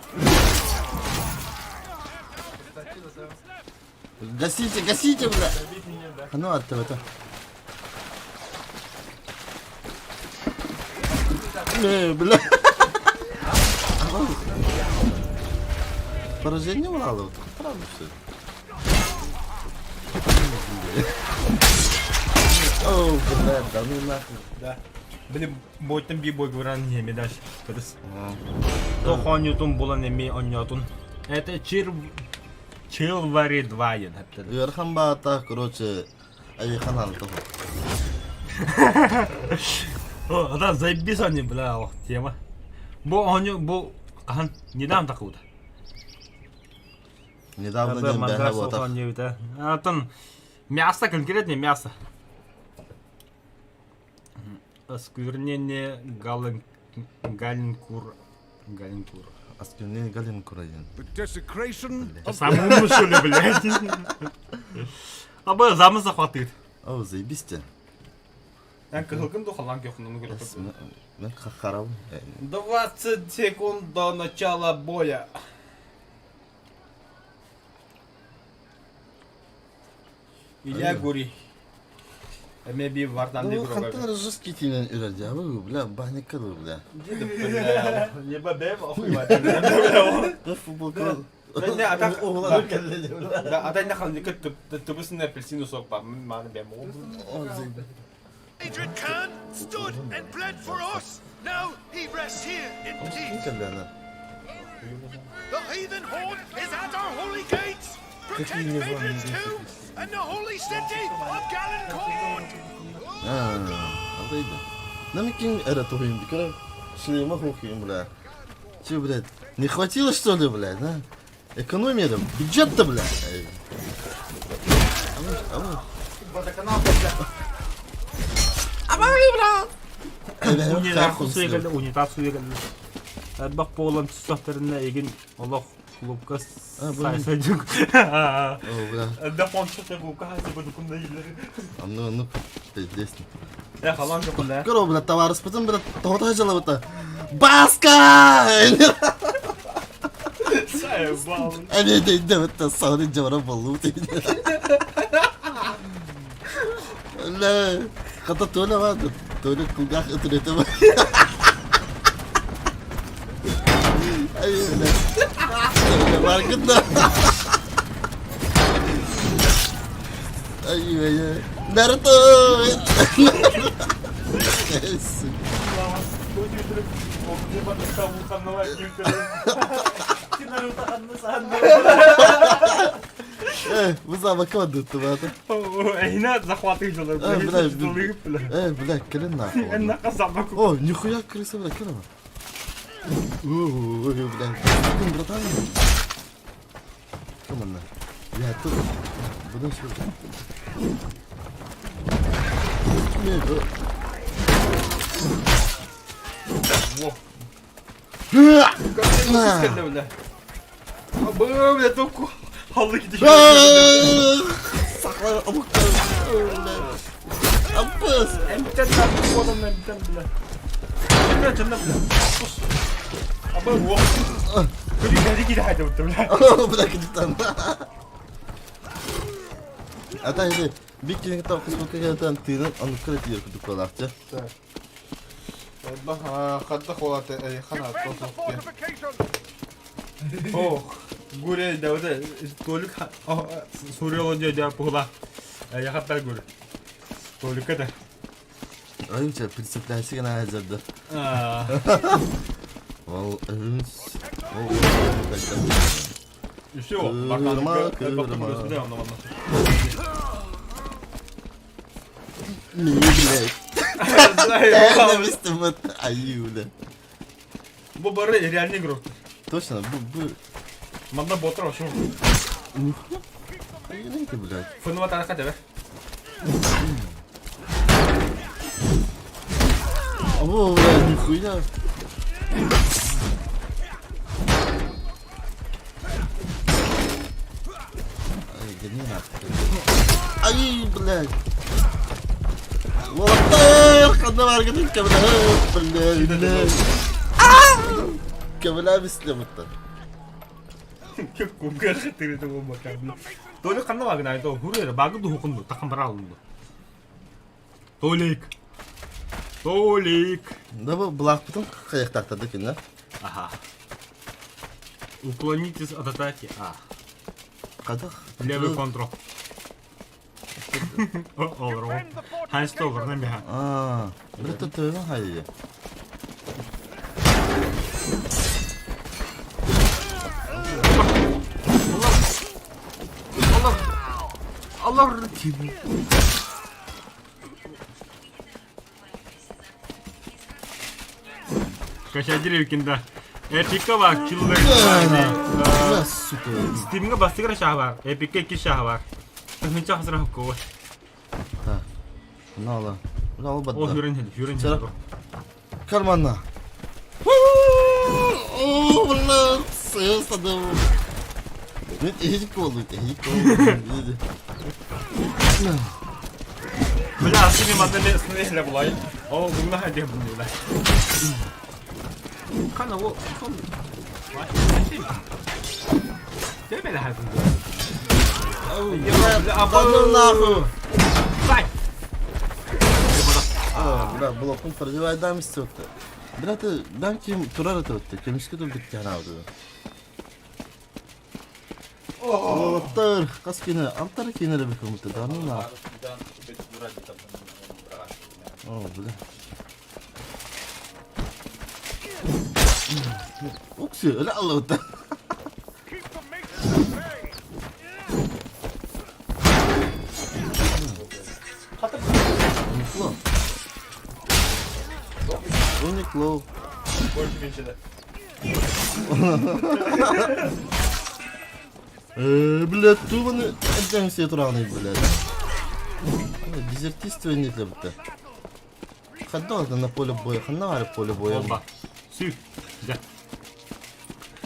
Гасите, гасите, бля. А ну, атты это. Не, бля. Поражение уралы, правда все. О, бля, да ну нахуй. Да. Блин, бойтан би бой говоран не медаш. Кырыс. То хонютун булан эми оньотун. Это чир Чилвари 2 ен хәптер. Верхан баата, короче, айхан алты. О, да заебись они, бля, ох, тема. Бу оню бу кахан недавно такуда. Недавно ден бәһә бота. Атын мясо конкретное мясо. Осквернение гален галинкур галинкур. Осквернение галинкур один. The desecration of Сам умный, что ли, блядь? А бы замы захватывает. О, заебись те. Мен хахарав. 20 секунд до начала боя. Илья Гури. Эме вартан Ну, хантан жесткий тинен үрәде. Абы, бля, баника бля. Еба бэм, охуй Да футболка. Да не, а так- Оğlan келле бля. Да, адай нахал никет түбүсүнө апельсин сок бар. Маны бэм. О, заебись. Adrian Khan stood and bled for us. Now he rests here in peace. Келле The heathen horde is at our holy gates. Protect Какие названия Hadrian's здесь tomb and the holy city of Galencourt. А, алдайды. Намекин эра тухин бикера. Шлема хухин, бля. Че, блядь, не хватило что ли, блядь, а? Экономия там, бюджет-то, блядь. Эй. А мы, а мы. Унитаз унитаз суйгал. Бак болан түстөхтөрүнө эгин олох клубка А, блин. сайсажык. О, бля. Да пончо клубка хасы буду кунда илер. А ну, ну, пиздец. Я халан жокунда. Көрө, бля, товарищ, потом, бля, тоғыта жалап это. Баска! Эмиэ дэйдэбиттэн саҕаны дьабара боллубут Лэ, хата Толя баады. Толя кулгаах ытырыта бар. Ай, бля. Толя баргын да. Ай, ай, Наруто! Бу забака бата. Эһина захватывай дьолор. Бля, э, бля, кэлин нахуй. О, нихуя крыса, бля, кэлин. Ой, бля, братан. Ким Я тут. Буду сюда. Бля, только Halı gidiyor. Сахалар омуктар. Аппыс. Эмтен да bu adam эмтен бля. Бля, чынна бля. Аба, во. Кuli гadi gidi hadi бля. Бля, кидиктан. Ата иди. Бик кини кытта кыспыкка келетен тыынын онукка тиер кудук болаахча. Хадда холаты хана Ох, гуре да Толик сурьяло дядя пула. Я хатта гуре. Толик это. Ойынча прицепляйся гына азырды. Ол үнс. Ол И все, Кырма, кырма. Не, блядь. Ненавистим аю, бля. Бу бары реальный игрок. Точно, бу бу. Манда ботра вообще. Нихуя. Ты, блядь. Фынова тарака тебе. О, бля, нихуя. Ай, гони нахуй. Ай, блядь. Уолаттар, ханна баргын кэбилэ, блядь, блядь. Кэбилэ бислемиттер. Кугар хатыры того бака. Толик ханна багын айто хурера багы духукун такан бара алынды. Толик. Толик. Да бу булаахпытын хайахтаахтарды кинилэр. Ага. Уклонитесь от атаки. А. Хадах. Левый контрол. Олор. Хайсты олор намиха. Аа, биртэ тыына хайя. Allah. Allah. Качадир да. Эпика бар, киллер бар. Бля, сука. Стимге бастыгра шаһ бар. Эпикке ики шаһ бар. Тыһынча хасыра хукку. Так. Мына Мына ол О, бадда. хүрен хел, хүрен Чара. хел. Карманна. О, бля, сыйыстадым. Мен эһик болду, эһик болду. Бля, сини мадали снехле булай. О, буна хаде буна. Кана о, сон. Демеле хаде. Да ну нахуй. Сай. А, бля, блокун продевай истиотта. Бля, ты дам ким турар это кемишке турдук тяна Уолаттар, хас кине, антар кине бекемте, да ну нахуй. О, бля. Укси, ля аллота. Уникло. Уникло. Больше меньше Э, блядь, тубаны әбден все тураны, блядь. Дезертирство не для Хадда на поле боя, ханна поле боя. Оба. Сүй. Да.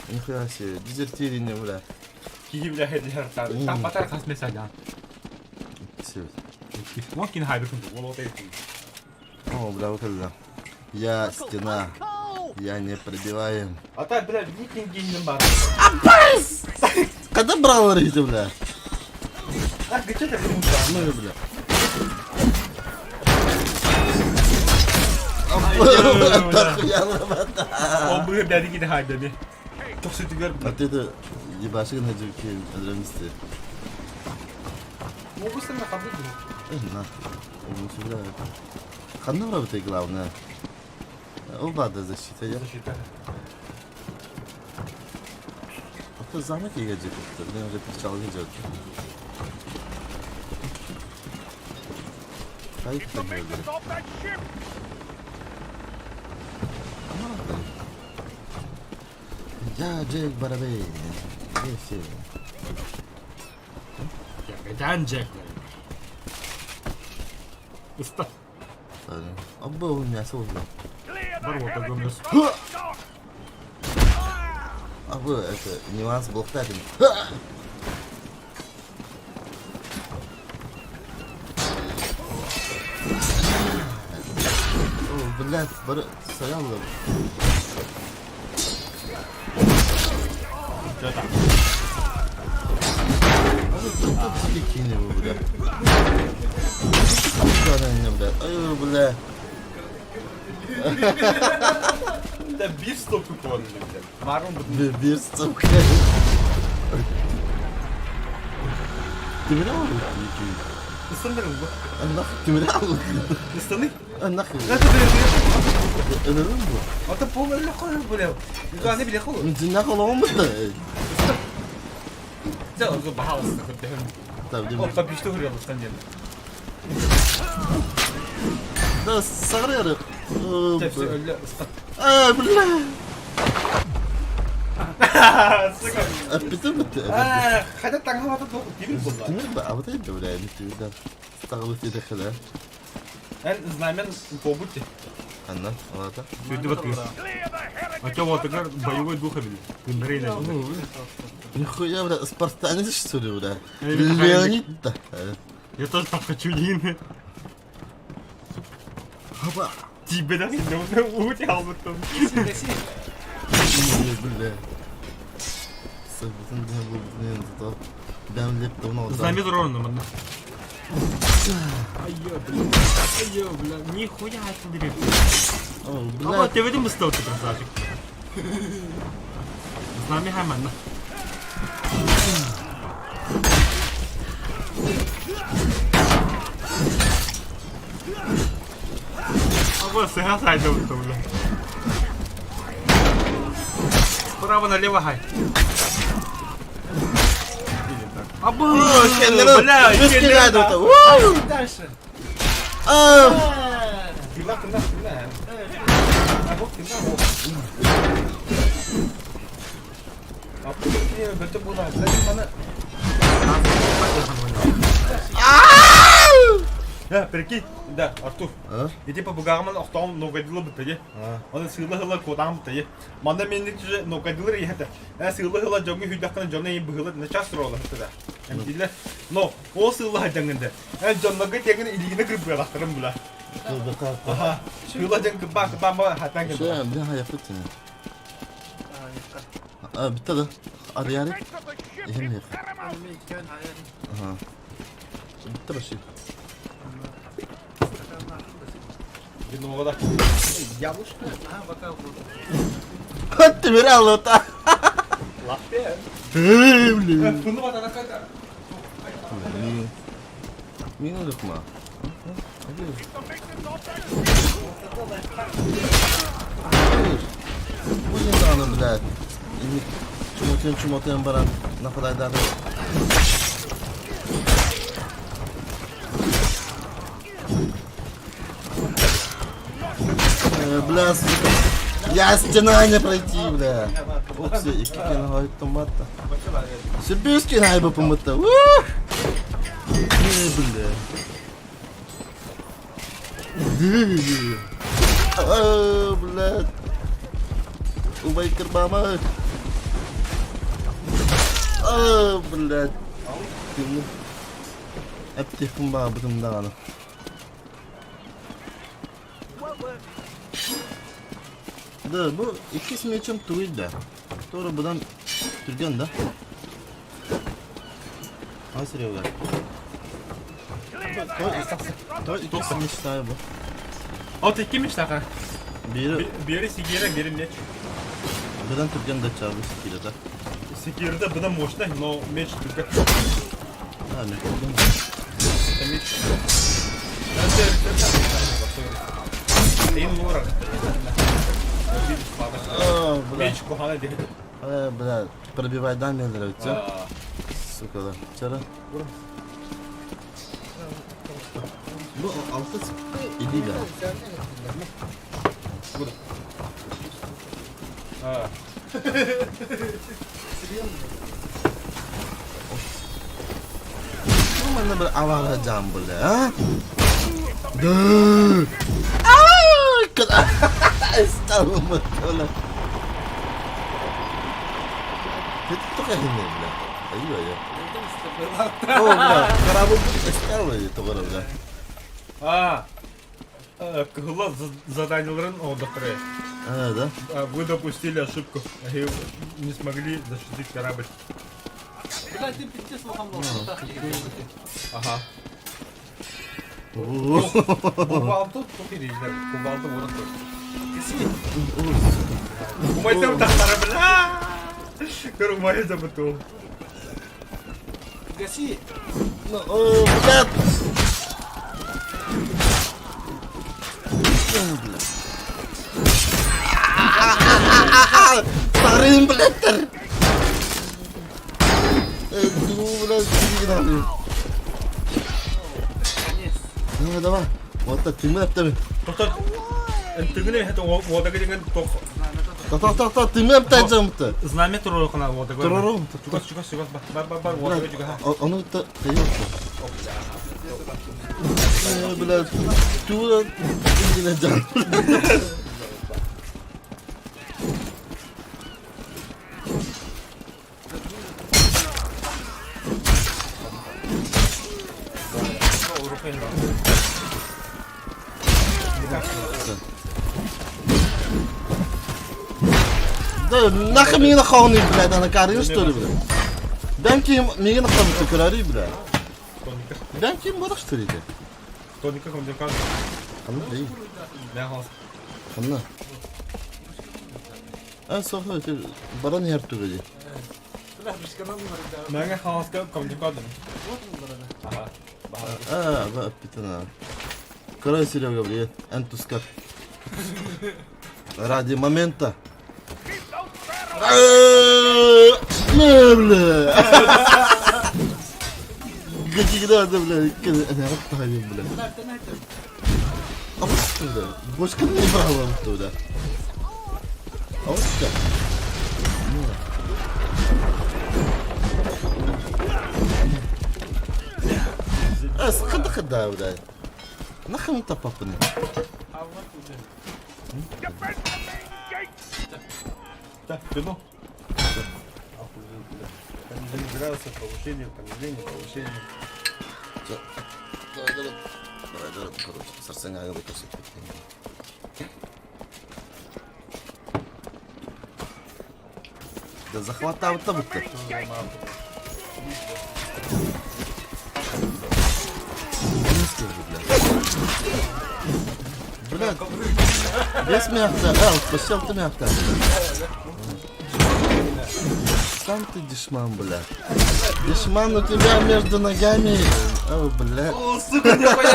Нихуя себе, дезертирение, бля. Киги бля хеди хартар. Там батар хас месаля. Все. Мокин хайбер кун. Волоте. О, бля, вот это да. Я стена. Я не пробиваем. А так, бля, викинги не бар. Когда брал эти, бля? Так, где ты Ну, бля. Ол быһы бэри кини хайдами. Тохсутугар. А ты это ебаши на джуки адрамисты. Могу на ходу. На. Ханна работает главное. Оба да защита. Я. Защита. А то замок я джуки. Мне уже печал не идет. Кайф Я Джек Барабей. Где все? Я Джек. Уста. Абба он мясо узнал. Барвота гомес. А вы, это нюанс был в таком. О, блядь, бары стоял. Что там? А вы тут кинь его, бля. Куда на меня, бля? Ой, бля. Да бир стопку конный, бля. Марун Бир стопка. Ты меня Ыстандырың бу. Аннах, ты меня Ыстаны. Аннах. Это Өлөрүм бу. Ата пол эле кой бля. Аны биле кол. Динна колоом бу. За озу баалысты көрдөм. Так, О, капишты көрөм ыстан Да, сагры. Тепси өллө ыстан. А, бля. Сука. Аппетит бит. А, хотя таңга вата тимир булла. Тимир ба, а вот это бля, не ты да. Стагылы ти хәлә. Эн знамен побути. Анна, ладно. Сүрдү бат. А чё вот тогда боевой дух били. Күндөрейне. Нихуя, бля, спартанец что ли, бля? Леонид да. Я тоже так хочу, Нина. Опа. Тебе да, не ути албыттым. Бля. Знамя ровно, мадна. Айо, бля. Айо, бля. Нихуя смотри. О, А вот ты видим стол ты красавчик. Знамя хаманна. А вот сыга сайда бля. Справа налево хай. Абы, бля, Дальше. А! Да, прикинь, да, Артур. А? Иди по бугаман охтон ногадилы бытыйы. Оны сыылы-хыла куотаан бытыйы. Манна менник же ногадилыр иһэтэ. Э сыылы-хыла дьоҥҥо хүйдэххинэ дьоно ин быһылы на час туруола сытыда. Эмтиилэр. Но ол сыылы дьаҥында. Э дьоннорго тиэгин илиигинэ кырбыалахтарын була. Аха. Сыылы дьаҥ кырбаа кырбаа ма хатаан Шо, кырбаа. бля, я фитне. А, битте Арыяры. Ихим Ага. Битте баши. Виновата. Яблочко. Ты мирал та. Лапе. Эй, блин. Фуну вата наката. Мин лукма. Бу не аны, блядь. Чумотен чумотен баран нападайдары. Бля, сука. Я стена не пройти, бля. Ох, все, и кикин хойт томата. Себюскин хайба помыта. Ух! Не, бля. А, блядь. Убай кырбама. А, блядь. Әптехпін ба бұтымдағаны. Да, бу иккис мечом тугуй да? Тура быдан түргэн да? А, Серега? То иккис мечта бу. От икки мечтаха. Бири Бири сигера, бири меч. быдан түргэн да чабы секира да. Секира да быдан мощный, но меч түргэн. А, меч түргэн. Это меч. Эйн лора. О, бля. Меч кухана дехет. Э, бля, пробивай да, мне нравится. Сука, да. Вчера. Бу алтыс или да. Бу манна бір авара жан бля, а? Да. Стал бля. Айва я. О, бля, корабль стал тоҕо бля. А, Кыһыла заданиеларын оҕдохторе. А, да? Вы допустили ошибку. И не смогли защитить корабль. Блядь, ты пиздец лохом Ага. Кувалду тухирилер. Кувалду уран Умайтым тахтара бля. Көрүмай да буту. Гаси! О, блядь! Сарын, блядь! Блядь, Давай, давай. Вот так, тымы әптәме. Тоқтат. Тыгыны это вода деген тох. Тоқ, тоқ, тоқ, тымы әптә жамты. Знамя турорухана вода. Турору. Чугас, чугас, чугас. Бар, бар, бар, вода чугас. Оны та тыйы. Блядь, тура ингене жан. Да, нахуй миигин хоҕуный, блядь, ана карыгын что ли, блядь? Бәнки миигин хоҕун көрөрүй, блядь. Бәнки бодох что ли, Тоника комдекан. Ханна, эй. Ханна. А, соха, баран хер түгеди. Мэгэ хаска комдекан. Ага. А, ба, питана. Короче, Серега, привет. Энтускар. Ради момента. Бля. Какие надо, бля. Бля. А вот бля. Бошка не брала туда. А вот так. Ас, хада хада, бля. Нахуй это папаны. Так, кино. Понижение градуса, повышение, понижение, повышение. Давай, давай, давай, короче, сарсең аяғы көрсетіп Да захватабыта бутты. Бля. Бля, бес мягко, а, посел ты мягко. Сам ты дешман, бля. Дешман у тебя между ногами. О, бля. О, сука, не понял.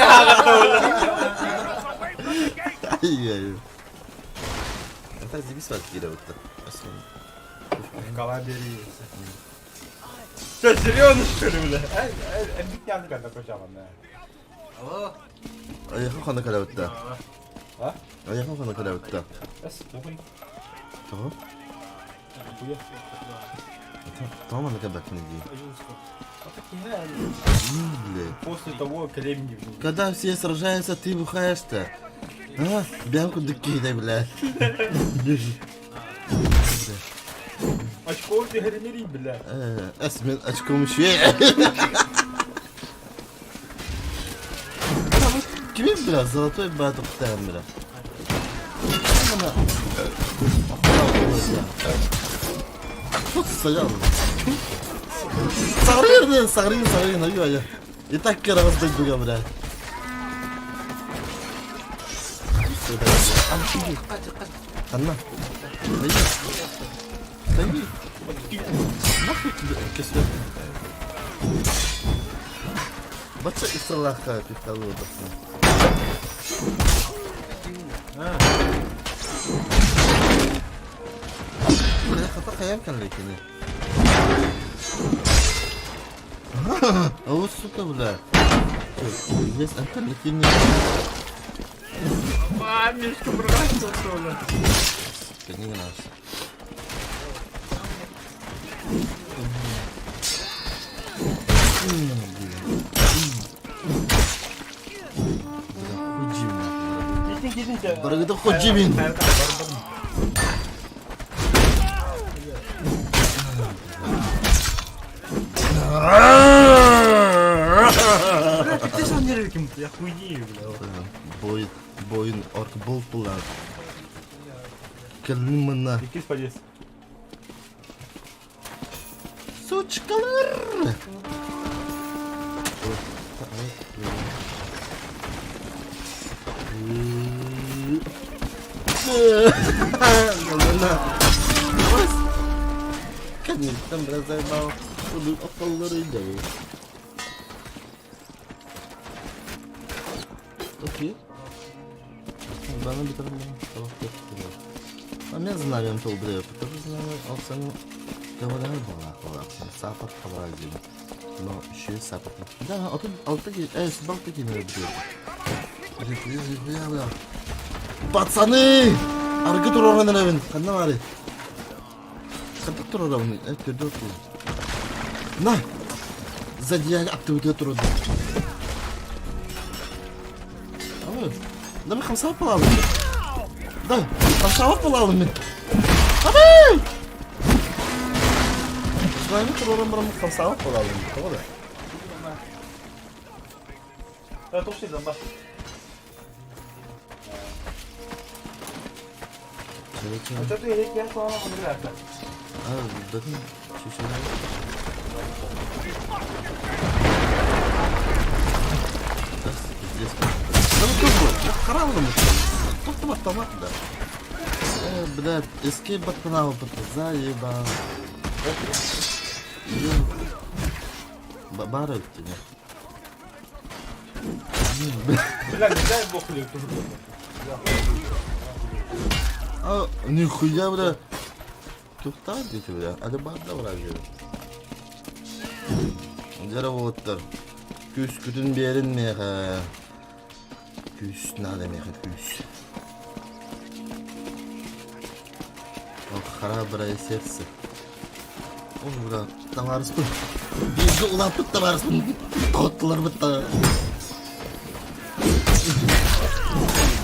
Ай-яй. Это здесь вот кире вот Калабери. Что, серьезно, что ли, бля? Ай, ай, объяснял, когда качала, да. Аяхын хана калабытта. А? Аяхын хана калабытта. Эс, добрый. Того? Того мана кабакны ди. Бля. После того времени. Когда все сражаются, ты бухаешь-то. А? Бянку дыкидай, блядь. Очко ты гремери, бля. Эс, мен очком еще. Кимин, бля, золотой батл бля. Сарыыр, сарыыр, сарыыр, айы, айы. И так кыраҕас дойдуга, бля. Ханна? Нахуй тебе кесвет? Бачча исалаха пихталы басын. Бля, хата хайан кэллэкини. А вот сука, бля. Здесь альтернативный. А, Мишка бросил, что ли? Не наш. Барыгыта худжибин. Бля, ты сам не рыким, я хуею, бля. Бойын, бойын орк бол булар. Кэлин мына. Иккис подъезд. Сучкалар! Кэнниттэн бразайбал околлору идэбин. Окей. Баны бүтэрэн А мен знаем толдыры, потому знаю, алсаң кабарар бала балаксын, сапат кабарар дейм. Но еще сапат. Да, атын алты ки, балты ки не Пацаны! Аргы туроран эребин. Ханна бары? Ханна туроран? Түрдө оту. На! Зодиак активите турду. Да мен хамсап балалым. Да, хамсап балалым мен. Абай! Знаем туроран барам хамсап балалым. Тоҕо Да, туши замба. да? А что ты я слава бля. А, да, Пиздец. Да ну как бы, харам Тоқтам автомат, да. Блядь, escape баттанал, заебал. Бары тебе. Бля, не дай бог ли тоже. А, нихуя, бля. Тухта дети, бля. Али барда вражи. Дерево Күс күтін берін меха. Күс надо меха, күс. О, храброе сердце. О, бля, товарыспын. Бизди улапыт товарыспын. Тоттылар бытта.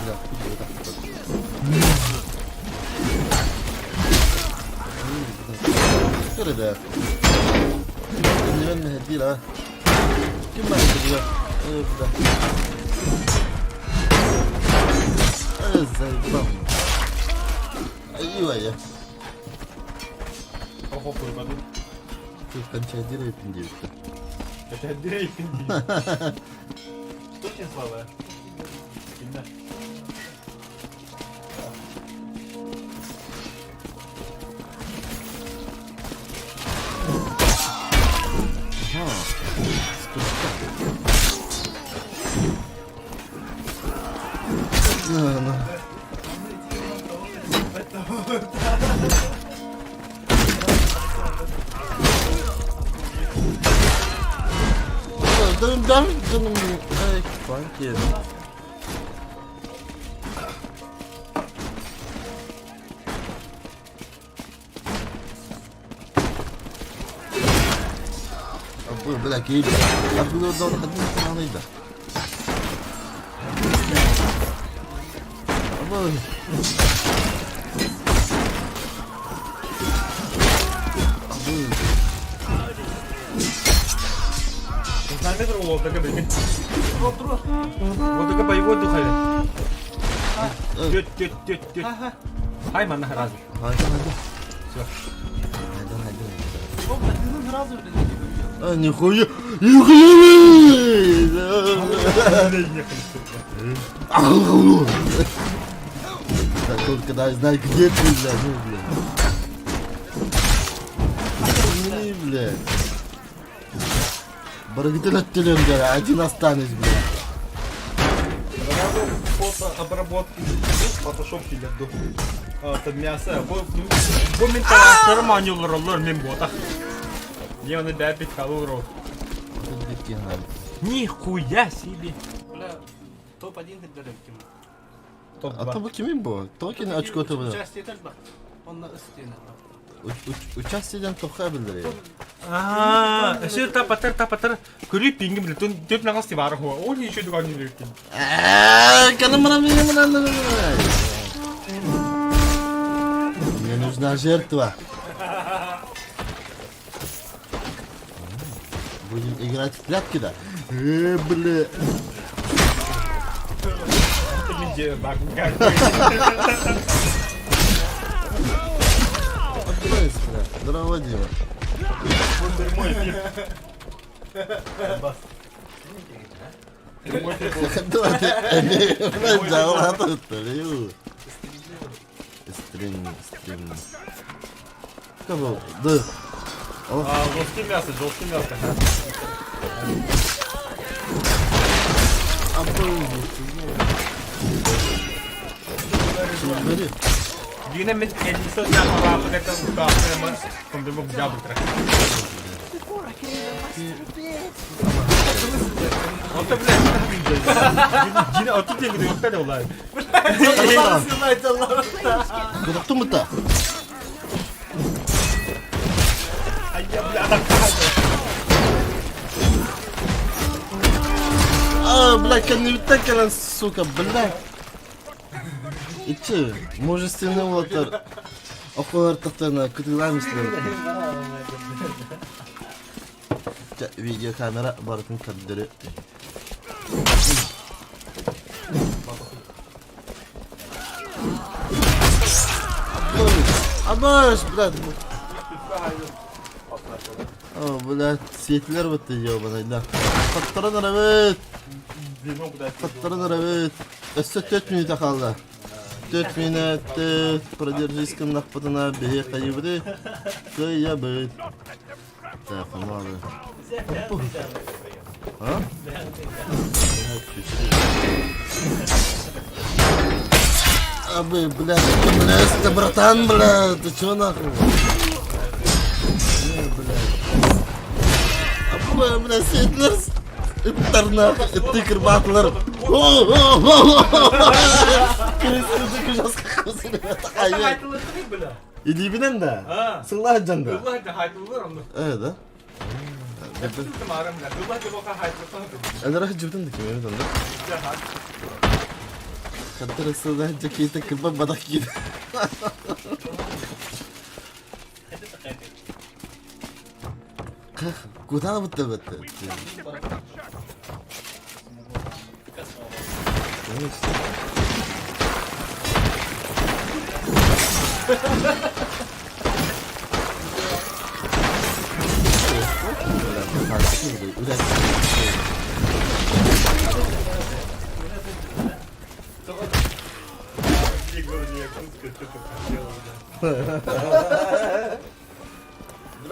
Бля, Ребят. Не мehdi Kim var burada? Evet burada. Evet zayıflam. Ayva ya. Охо, хуй, Кончадира и пиндивка. Кончадира и Очень слабая. Сильно. Ага. На, на. Dön dön canım. Ay funky. Абы, бля, кейді. Абы, орда хадин санайда. Абы. Абы. Знаете, вот такая, прикинь. Вот такая боевой духали. Түт, түт, түт, түт. Хай манна сразу. Haydi haydi. Все. Haydi haydi. О, блядь, сразу, блядь. А, нихуя! Нихуя! Да только дай знай, где ты, блядь, ну, блядь. Не, блядь. Барыгытын өттүлөм, блядь, один останусь, блядь. Фото обработки фотошоп килерду. Это мясо. Бу бу мин тараптарым анюлар мен бота. Не оны бәбит халуру. Нихуя себе. Бля, топ-1 көрдөрөр ким. Топ А то бу кимин бу? Токин очко тобу. Участие бак. Онна ыстыйна. Участиеден тоха билдер. Аа, өсө тапатар тапатар көрүп пингим биле түн төп нагас бар хуа. Ол еще дуган жүрүктүн. Мне нужна жертва. Будем играть в прятки, да? Э, бля. Мен бак. Здорово, Дима. Стрим, стрим. Кого? Да. А, жесткий мясо, жесткий мясо. Бери. Дина мен элиса жамалапы это укапы, кондымы жабытра. Ото, блядь, Дина, ото тебе говорю, опять улай. Куда мыта? А я, бля, так А, бля, кэннибиттэн сука, бля. Ичи, мужественный уолаттар. Околор тахтана кытылаем Видеокамера барытын көрдөрү. Абаш, блядь. О, блядь, сетлер бытты ебаный, да. Фаттаран арабыт. Фаттаран арабыт. Өссө 4 минута қалды. 4 минут, продержись кымнақпытына бейе қайыбыды. Кыябыт. Так, малы. А? Абы, блядь, ты, блядь, ты, братан, блядь, ты чё нахуй? Не, блядь. Абы, блядь, сетлер. Ыттар нахуй, ытты кырбатлар. Илибинен да. Сыллах жанда. Э, да? أنا راح جبت عندك يا ولد خدت الصلاة جاكيتك الباب كده. Куда вот это?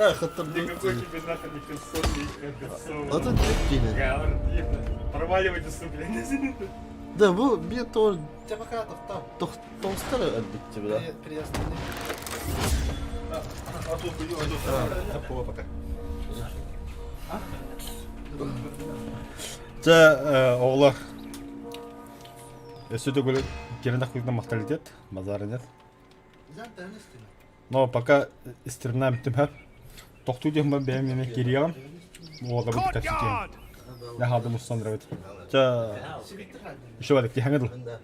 Бля, Никакой тебе нахуй не консольный, консольный. Вот это прикинь. Проваливайте, сука. Да, bu bir tor Тебя пока там. Тостер elbette бля. Приостанови. А тут пока. Чэ, оҕолор. Өссө төгүл керенах күйгүн махталитет, базар нет. Но пока стремна бүтүм Тохтуу диэн бэйэм эме кириэҕим. Уола бу кэпсэтиэм. Я хадым устан рабит. Чэ, еще бадык тиһэҥэ дыл. Да.